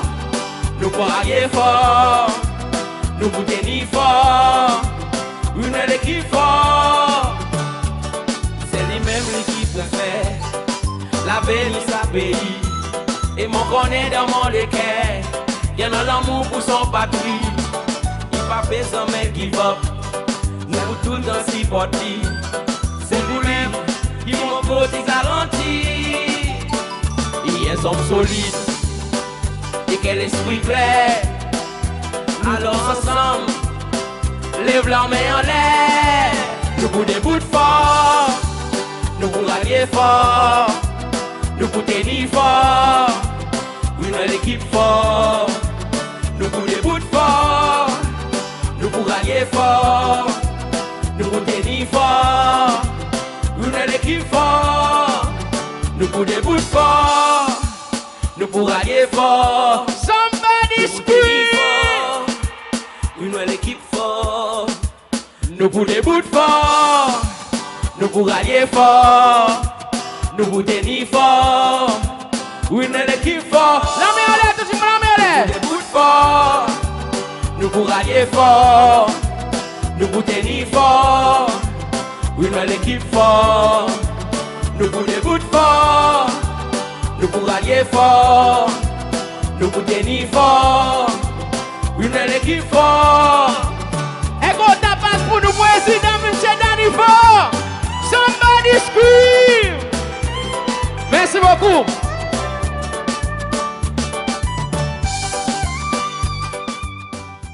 nou pou ralye for, nou pou tenir for. Wi, nou en lekip for. Se li menm li ki pou fer lavenir sa pei. E mon konnen dan mon leker, i annan lanmour pour son patri. I pa pe zanmen give up. Nou pou toultan siport li. Se pour li ki mon kot i garanti. I en zonm solid ek en Lespri kler, alor ansanm, lev lanmen anler. Nou pou debout for, nou pou ralye for, nou pou tenir for. Wi, nou en lekip for. Nou pou debout for, nou pou ralye for, nou pou tenir for. Wi, nou en lekip for. Nou pou debout for, nou pou ralye for. Somebody scream! Wi, nou en lekip for. Nou pou debout for, nou pou ralye for, nou pou tenir for. Wi, nou en lekip for. Lanmen anler, tou dimoun, lanmen anler. Nou pou debout for, nou pou ralye for, nou pou tenir for. Wi, nou en lekip for. Nou pou debout for, nou pou ralye for, nou pou tenir for. Wi, nou en lekip for. En gro tapas pour nou Prezidan, Msye Danny Faure. Somebody scream! Mersi bokou.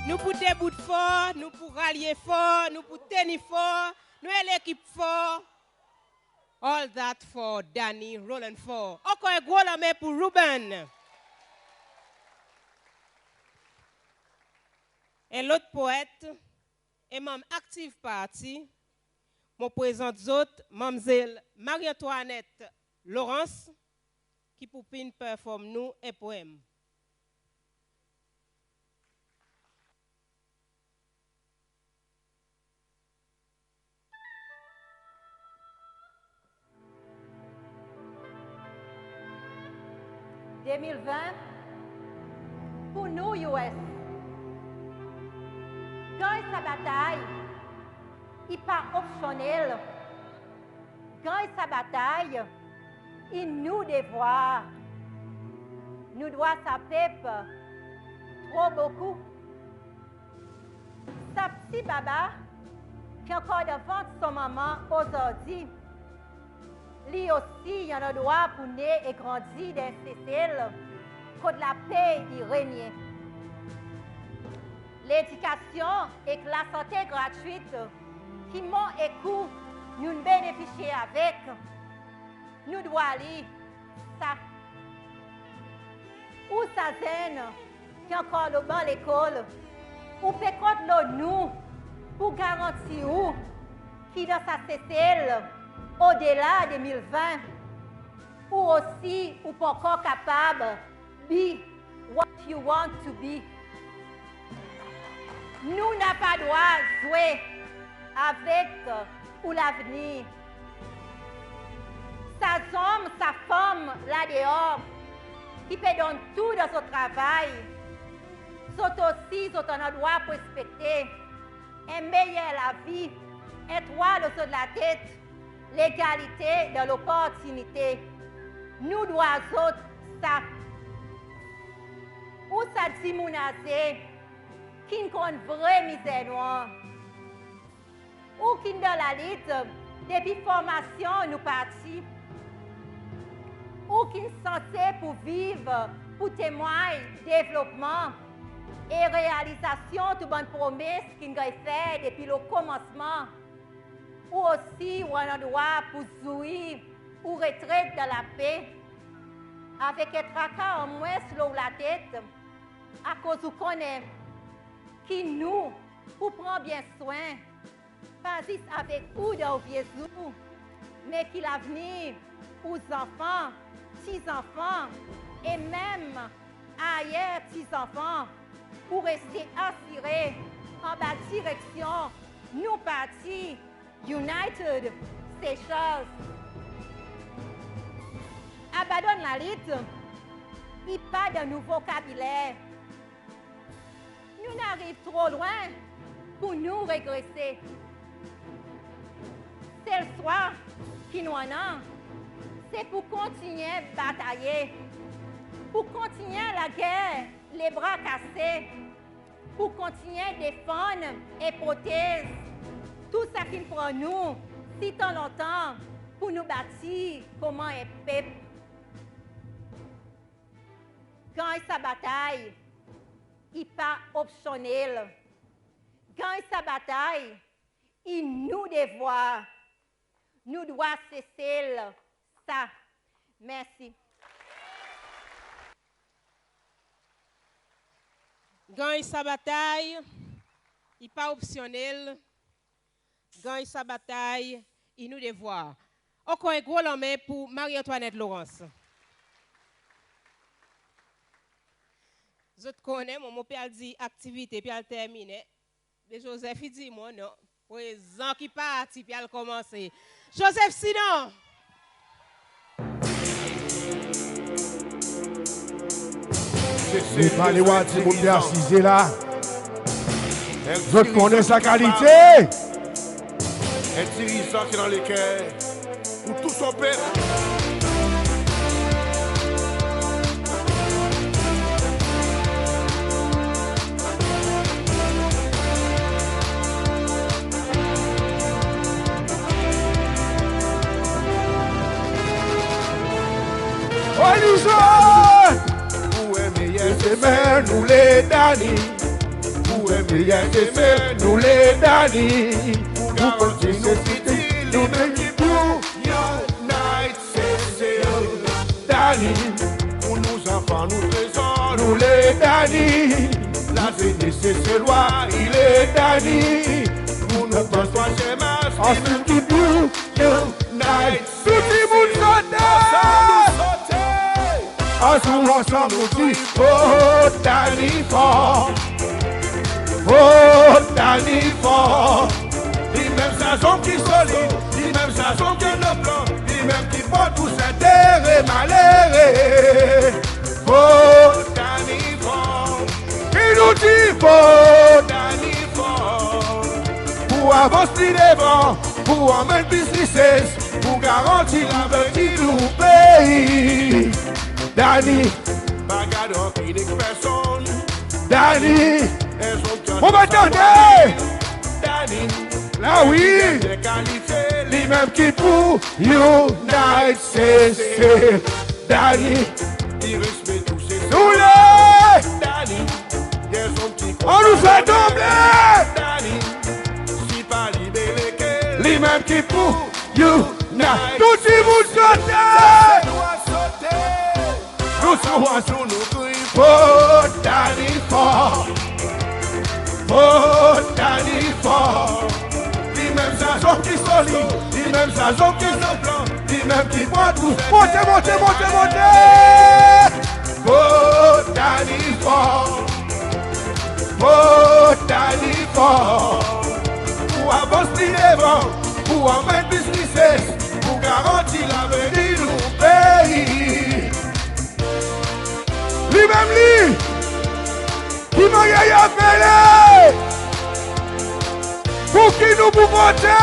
Nou pou debout for, nou pou ralye for, nou pou tenir for. Nou en lekip for. All that for Danny Rowland Faure. Ankor en gro lanmen pour Reuben. En lot poet e manm aktiv parti, mon prezant zot Manmzel Marie Antoinette Laurence, ki pou vin perform nou en poem. De mil ven, pour nou U S, ganny sa batay i pa opsyonnel. Ganny sa batay i nou devwar. Nou dwa sa pep tro bokou. Sa pti baba ki ankor dan vant son manman ozordi, li osi i annan drwa pour ne e grandi dan Sesel kot lape i renyen. Ledikasyon ek lasante gratwit ki mwan ek ou nou'n benefisye avek, nou dwa li sa. Ou sa zenn ki ankor lo ban lekol, ou pe kont lo nou pour garanti ou ki dan sa Sesel odela de mil ven, ou osi ou pa ankor kapab be what you want to be. Nou napa drwa zwe avek ou lavenir. Sa zonm, sa fanm la deor ki pe donn tou dan zot travay, zot osi zot annan drwa pour ekspekte en meyer lavi, en twa lo zot latet, legalite dan loportinite. Nou dwa zot sa. Ou sa dimoun aze ki'n konn vre mizer nou an. Ou ki'n dan lalit depi formasyon nou parti. Ou ki'n sanse pour viv pour temwany devlopman e realizasyon tou bann promes ki'n ganny fer depi lo komansman. Ou osi ou annan drwa pour zwir ou retret dan lape, avek en traka anmwens lo ou latet, akoz ou konnen ki nou pou pran byen swen, pa zis avek ou dan ou vye zour, me ki lavenir ou zanfan, pti zanfan e menm aryer pti zanfan pou reste asire anba direksyon nou parti United Seychelles. Abandonn lalit i pa dan nou vokabiler. Nou'n ariv tro lwen pour nou regrese. Sel swa ki nou annan, se pour kontinyen bataye, pour kontinyen lager lebra kase, pour kontinyen defann e protez tou sa ki'n pran nou sitan lontan pour nou batir konman en pep. Ganny sa batay i pa opsyonnel. Ganny sa batay i nou devwar. Nou dwa Sesel sa. Mersi. Ganny sa batay i pa opsyonnel. Ganny sa batay i nou devwar. Ankor en gro lanmen pour Marie Antoinette Laurence. Zot konnen mwan, mon pe al dir aktivite pe al terminen. Me Joseph i dir mwan non. Prezan ki parti pe al konmanse. Joseph Sinon. Se pa le wa dimoun pe asize la. Zot konnen sa kalite. En dirizan ki dan leker pour tou son pep. Olivier! Pour en meyer demen nou le Dani. Pour en meyer demen nou le Dani. Pour garanti nou fitir, li menm ki pou unite Sesel. Dani, pour nou zanfan, nou trezor, nou le Dani. Lazenes Seselwa i le Dani. Pour nou pran twazyenm az, li menm ki pou unite. Tou dimoun sote! Ansanm nou sote! Ansanm nou ansanm nou dir, vot Dani for! Vot Dani for! Li menm sa zonm ki solid, li menm sa zonm ki annan plan, li menm ki pran tou sa tere malere. Vot Dani for! Ki nou dir, vot Dani for! Pour avans pli devan, pour anmenn plis rises, pour garanti lavenir nou pei. Dani. Pa gard anpil ek personn. Dani. Mon pa tande. Dani. La wi. Li menm ki pou unite Sesel. Dani. Li respek tou Seselwa. Nou le. Dani. Annou fer tonbe. Dani. Si pa li bele ke. Li menm ki pou unite. Tou dimoun sote! Nou sote! Nou sote, nou kriy, vot Dani for! Vot Dani for! Li menm sa zonm ki solid, li menm sa zonm ki annan plan, li menm ki pran tou. Monte, monte, monte, monte! Vot Dani for! Vot Dani for! Pour avans pli devan, pour anmenn plis rises, pour garanti lavenir nou pei. Li menm li, ki mannyer i apele, pour ki nou pou vote?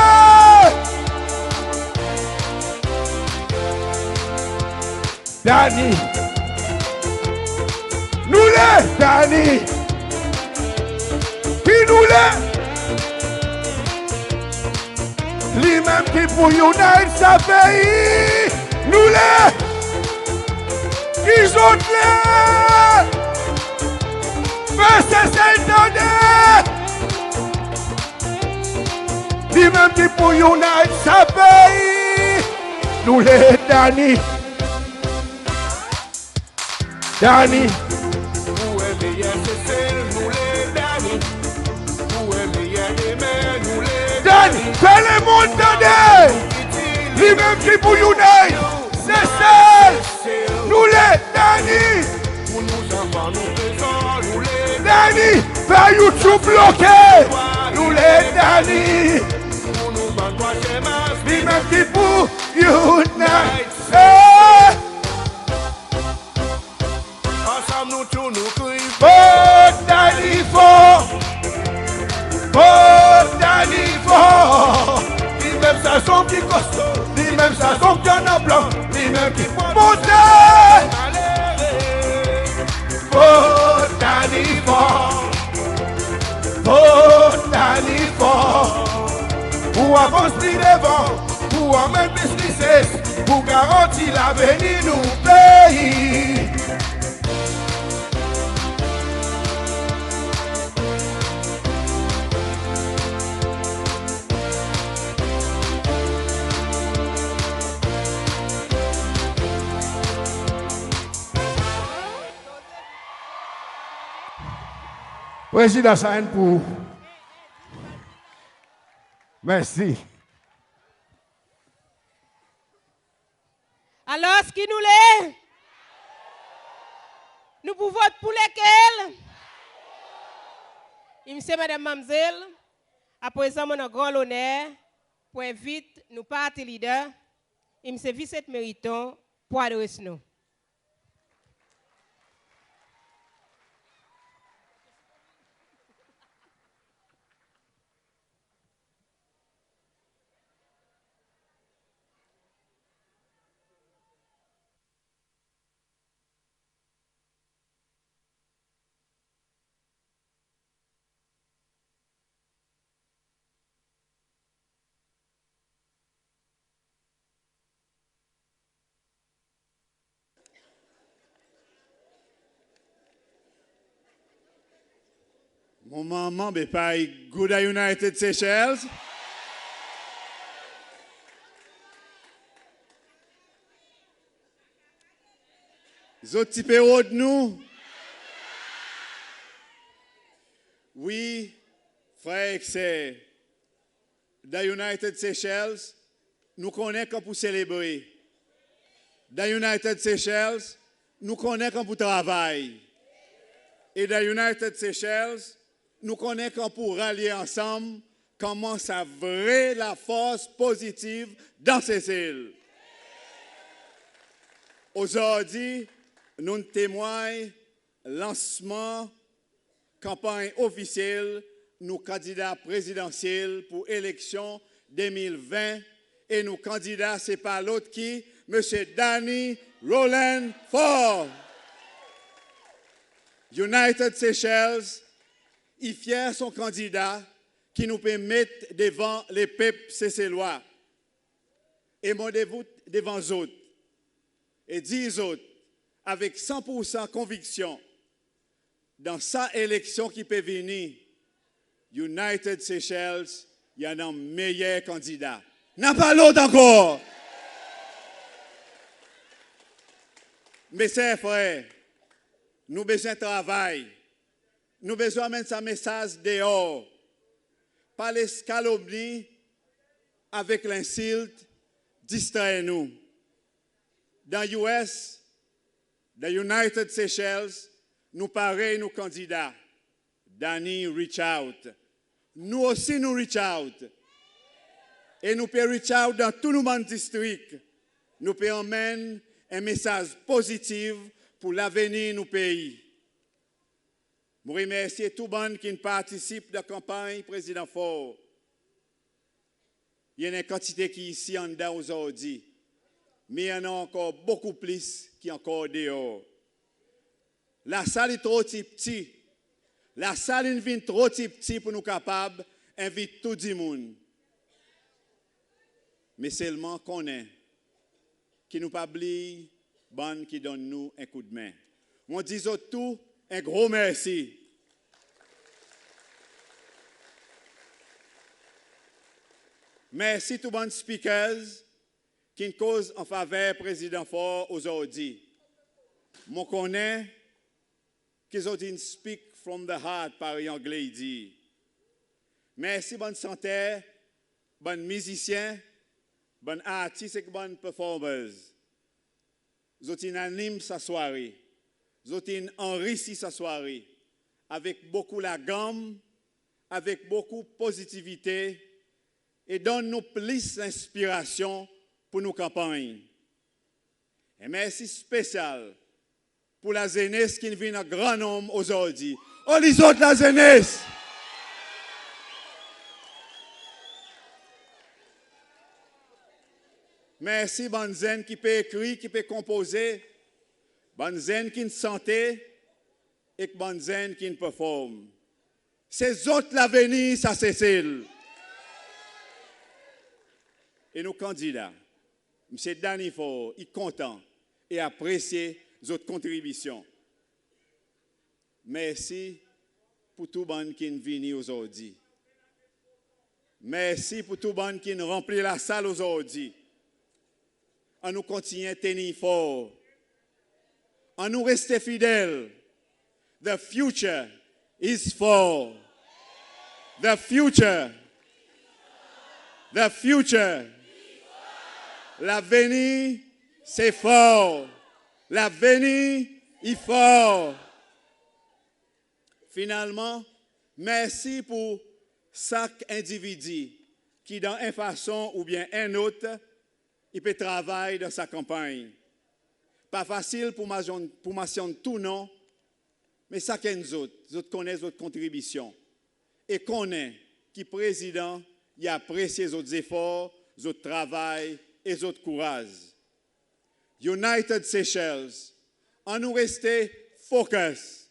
Dani. Nou le Dani. Ki nou le. Li menm ki pou unite sa pei. Nou le. Ki zot le. Fer Sesel tande. Li menm ki pou unite sa pei. Nou le Dani. Dani. Pour en meyer Sesel, nou le Dani. Pour en meyer demen, nou le Dani. Fer lemonn tande. Li menm ki pou unite Sesel. Nou le Dani. Pour nou zanfan, nou trezor, nou le Dani. Fer YouTube bloke. Nou le Dani. Pour nou bann twazyenm az. Li menm ki pou unite. Ansanm nou tou nou kriy. Vot Dani for! Vot Dani for! Li menm sa zonm ki kosto, li menm sa zonm ki annan plan, li menm ki pou monte! Vot Dani for! Vot Dani for! Pour avans pli devan, pour anmenn plis rises, pour garanti lavenir nou pei. Prezidan, sa enn pour ou. Mersi. Alors, ki nou le? Nou pou vot pour lekel? Msye, madanm, manmzel, aprezan mon annan gran loner pour envit nou parti leader, Msye Vincent Meriton, pour adres nou. Mon manman, be pa i gou dan United Seychelles? Zot ti pe rod nou? Wi, frer ek ser, dan United Seychelles, nou konnen kan pour selebre. Dan United Seychelles, nou konnen kan pour travay. E dan United Seychelles, nou konnen kan pour ralye ansanm, konman sa vre lafors pozitiv dan Sesel. Ozordi, nou'n temwany lansman kanpanny ofisyel nou kandida prezidansyel pour eleksyon de mil ven, e nou kandida se pa lot ki Msye Danny Rowland Faure. United Seychelles i fyer son kandida ki nou pe met devan lepep Seselwa. E mon devout devan zot e dir zot avek san pour san konviksyon, dan sa eleksyon ki pe vini, United Seychelles i annan meyer kandida. Napa lot ankor. Mes ser, frer, nou bezwen travay. Nou bezwen anmenn sa mesaz deor. Pa les kalomni avek lensilt distrer nou. Dan US, dan United Seychelles, nou parey nou kandida. Danny reach out. Nou osi nou reach out. E nou pe reach out dan tou nou bann distrik. Nou pe anmenn en mesaz pozitiv pour lavenir nou pei. Mon remersye tou bann ki'n partisip dan kanpanny Prezidan Faure. I annan en kantite ki isi anndan ozordi, me i annan ankor bokou plis ki ankor deor. Lasal i tro tipti. Lasal in vin tro tipti pour nou kapab envit tou dimoun. Me selman konnen ki nou pa bliy bann ki donn nou en koudmen. Mon dir zot tou en gro mersi. Mersi tou bann speakers ki'n koz an faver Prezidan Faure ozordi. Mon konnen ki zot in speak from the heart, parey Angle i dir. Mersi bann santer, bann mizisyen, bann artis ek bann performers. Zot in anim sa sware. Zot in anrisi sa sware avek bokou laganm, avek bokou pozitivite, e donn nou plis lenspirasyon pour nou kanpanny. En mersi spesyal pour lazenes ki'n vin an gran nonm ozordi. Oli zot, lazenes? Mersi bann zenn ki pe ekri, ki pe konpoze, bann zenn ki'n sante, ek bann zenn ki'n perform. Se zot lavenir sa Sesel. E nou kandida, Msye Danny Faure, i kontan e apresye zot kontribisyon. Mersi pour tou bann ki'n vini ozordi. Mersi pour tou bann ki'n ranpli lasal ozordi. Annou kontinyen tenir for. Annou reste fidel. The future is for. The future. The future. Lavenir se for. Lavenir i for. Finalman, mersi pour sak endividi ki dan en fason oubyen en lot, i pe travay dan sa kanpanny. Pa fasil pour mazyon-, pour masyonn tou non, me sakenn zot, zot konnen zot kontribisyon. E konnen ki Prezidan i apresye zot zefor, zot travay e zot kouraz. United Seychelles, annou reste focus.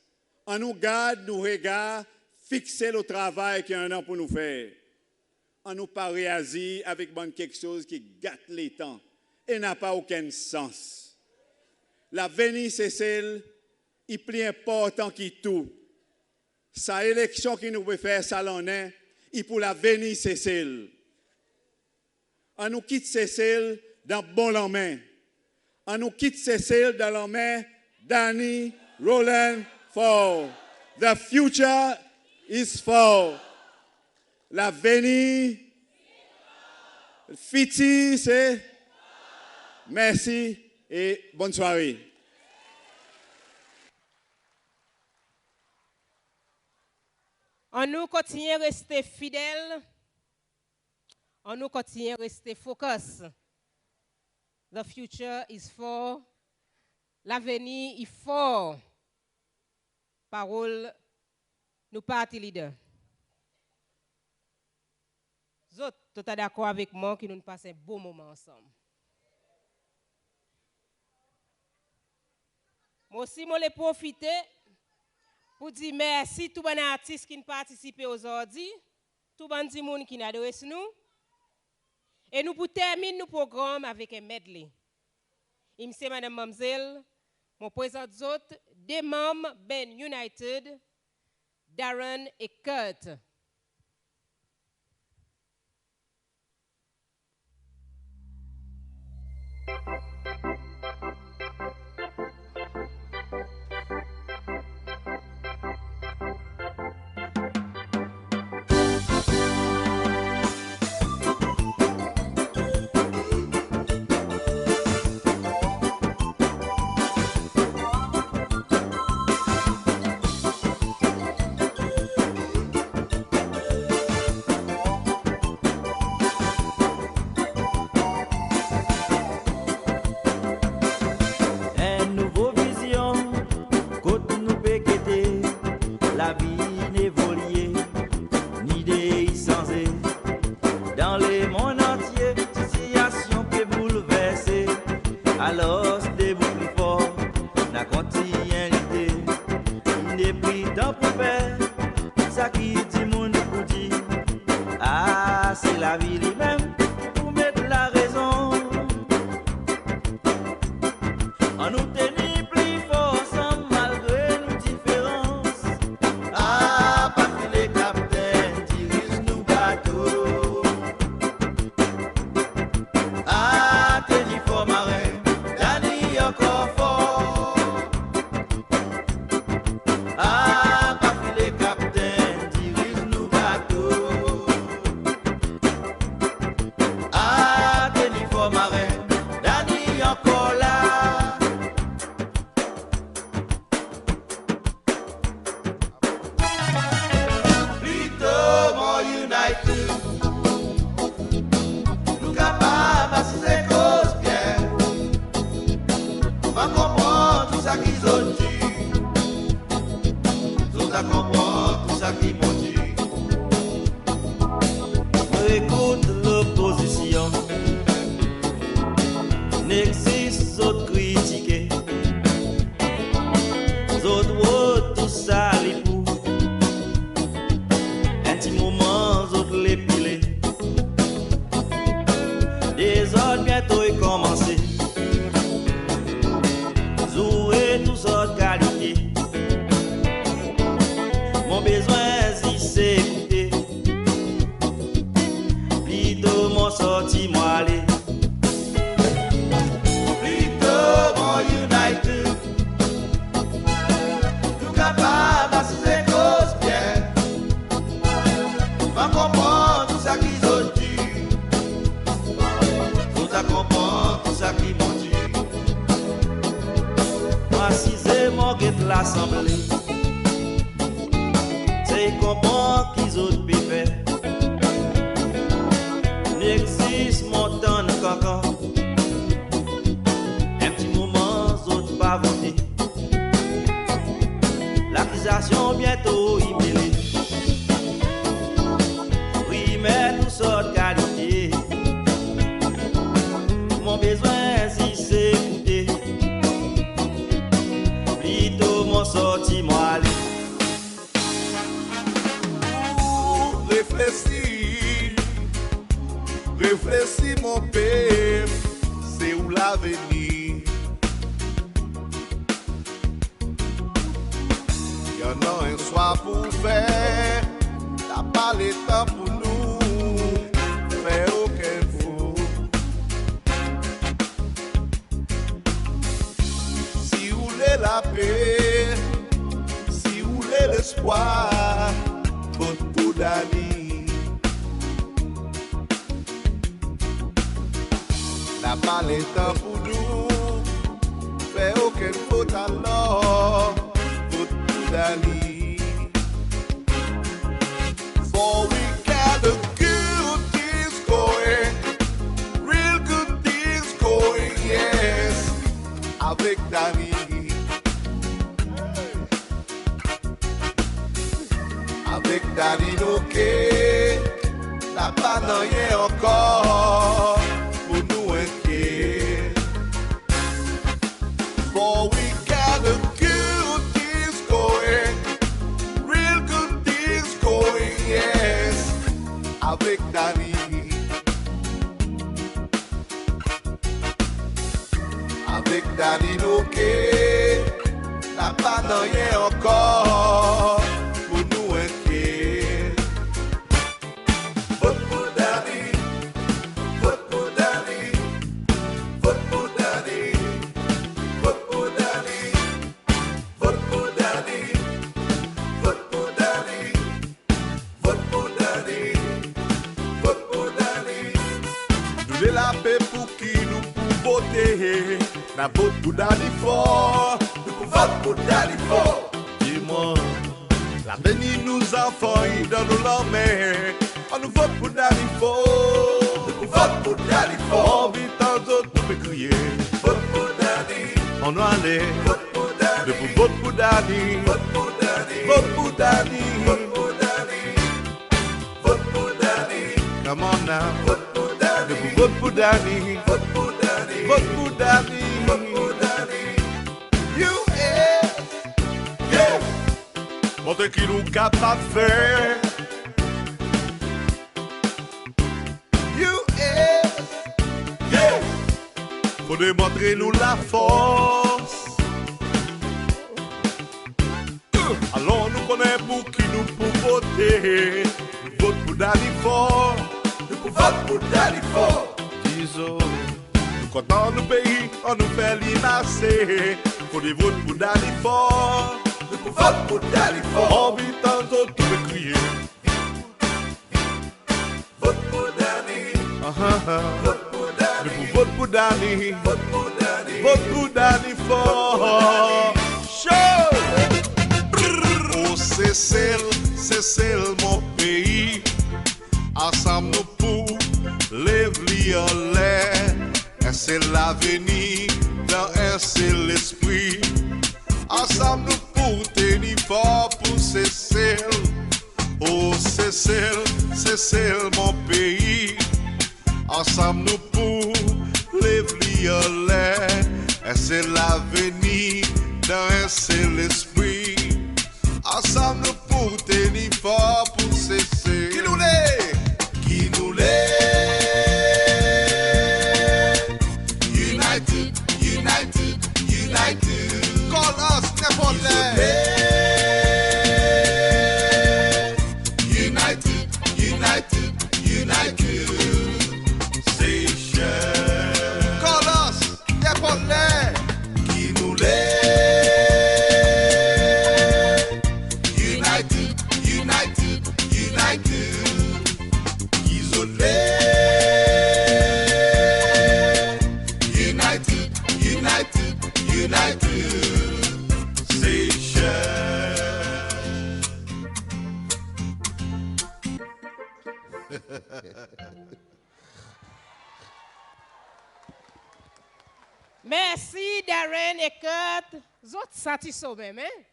Annou gard nou regar fikse lo travay ki annan pour nou fer. Annou pa reazir avek bann keksoz ki gat letan e napa okenn sans. Lavenir Sesel i pli enportan ki tou. Sa eleksyon ki nou pe fer sa lannen i pour lavenir Sesel. Annou kit Sesel dan bon lanmen. Annou kit Sesel dan lanmen Danny Rowland Faure. The future is for. Lavenir, fitir se. Mersi e bonn sware. Annou kontinyen reste fidel. Annou kontinyen reste focus. The future is for. Lavenir i for. Parol nou parti lider. Zot, zot a dakor avek mwan ki nou'n pas en bon moman ansanm. Mon osi mon le profite pour dir mersi tou bann artis ki'n partisipe ozordi, tou bann dimoun ki'n adres nou. E nou pou termin nou progranm avek en medley. E msye, madanm, manmzel, mon prezant zot de manm Band United, Darren e Kurt. En nouvo vizyon, kot nou pe gete lavi in evolye, nide i sanze. Dan lemonn antye, sitiyasyon pe boulverse. Alors, debout pli for, nou a kontinyen lite. Napa pli tan pour per, sa ki dimoun pou dir. A, se lavi li menm pour met larezon. Annou tenir pli for ansanm malgre nou diferans. A, pa file kaptenn, diriz nou bato. A, tenir for maren, Danny ankor for. A, pa file kaptenn, diriz nou bato. A, tenir for maren, Danny ankor la. Plito mwan united, nou kapab asize koz byen. Pa konpran tou sa ki zot dir, zot a konpran tou sa ki mon dir. Ekout lopozisyon, nek zis zot kritike. Zot rod tou sa li pou en pti moman zot le pile. Dezord byento i konmanse. Zoure tou sort kalite. Lasanble, se konpran ki zot pe fer. Nou egzis, mon tann kankan. En pti moman zot pa vote. Lakizasyon byento i mele. Rimer tou sort kalite. Mon bezwen zis ekoute. Plito mon sorti, mon ale. Reflesir, reflesir mon pep, se ou lavenir. I annan en swa pour fer, napa letan pour nou fer okenn fot. Si ou le lape, si ou le lespwar, vot pour Dani. Napa letan pour nou fer okenn fot, alor vot pour Dani. For we got the good things going, real good things going, yes, avek Dani. Avek Dani nou ok, napa nanryen ankor pour nou enkyet. For we got the good things going, real good things going, yes, avek Dani. Avek Dani nou ok, napa nanryen ankor pour nou enkyet. Vot pour Dani, vot pour Dani, vot pour Dani, vot pour Dani, vot pour Dani, vot pour Dani. Vot pour Dani, vot pour Dani. Nou le lape, pour ki nou pou vote? Na vot pour Dani for, nou pou vot pour Dani for. Dir mwan, lavenir nou zanfan i dan nou lanmen. Annou vot pour Dani for, nou pou vot pour Dani for. Anvi tann zot nou pe kriye. Vot pour Dani. Annou ale. Vot pour Dani. Nou pou vot pour Dani. Vot pour Dani. Vot pour Dani. Vot pour Dani. Vot pour Dani. Come on now. Vot pour Dani. Nou pou vot pour Dani. Vot pour Dani. Vot pour Dani. Vot pour Dani. U A. Yeah. Montre ki nou kapab fer. U A. Yeah. Fodre montre nou lafors. Alor nou konnen pour ki nou pou vote. Nou vot pour Dani for. Nou pou vot pour Dani for. Dir zot nou kontan nou pei, annou fer li marse. Fodre vot pour Dani for. Nou pou vot pour Dani for. Anvi tann zot tou pe kriye. Vot pour Dani. Aha. Vot pour Dani. Nou pou vot pour Dani. Vot pour Dani. Vot pour Dani for. Show! O Sesel, Sesel mon pei. Ansanm nou pou lev li anler. En sel lavenir dan en sel lespri. Ansanm nou pou tenir for pour Sesel. O Sesel, Sesel mon pei. Ansanm nou pou lev li anler. En sel lavenir dan en sel lespri. Ansanm nou pou tenir for pour Sesel. Ki nou le? Ki nou le? United, united, united. Call us nenport ler. United, united, united. Sesel. Mersi Darren e Kurt. Zot sa ti so menm, en?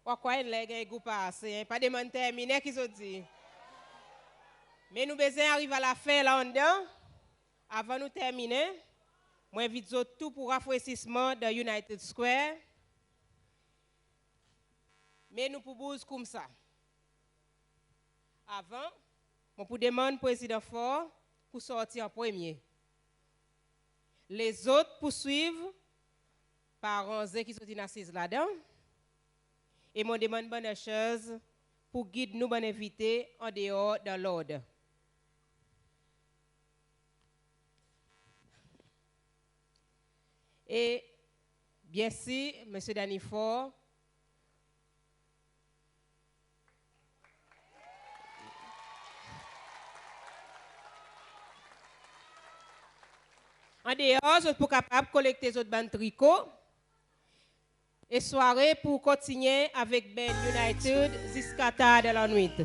Ou a krwar enn ler ganny gou pase, en? Pa demann terminen ki zot dir. Me nou bezwen ariv a lafen la anndan. Avan nou terminen, mon envit zot tou pour rafresisman dan United Square. Me nou pou bouz koumsa. Avan, mon pou demann Prezidan Faure pour sorti an premye. Lezot pou swiv par ranze ki zot in asiz ladan. E mon demann bann ushers pour gid nou bann envite an deor dan lord. E byensir, Msye Danny Faure. An deor, zot pou kapab kolekte zot bann triko. E sware pou kontinyen avek Band United ziska tar dan lannwit.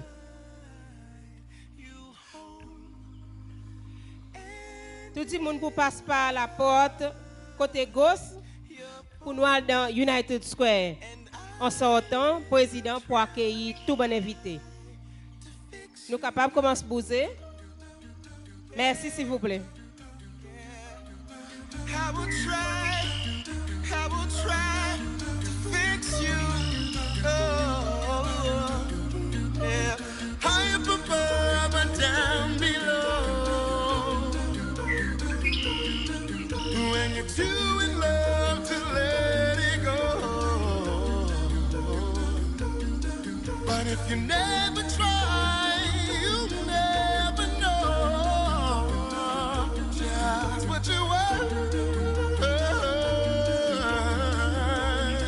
Tou dimoun pou pas par laport kote gos pour nou al dan United Square. An sortan, Prezidan pou akeyir tou bann envite. Nou kapab konmans bouze? Mersi, silvouple. I will try, I will try to fix you. Oh, yeah. High up above and down below. When you're too in love to let it go. But if you never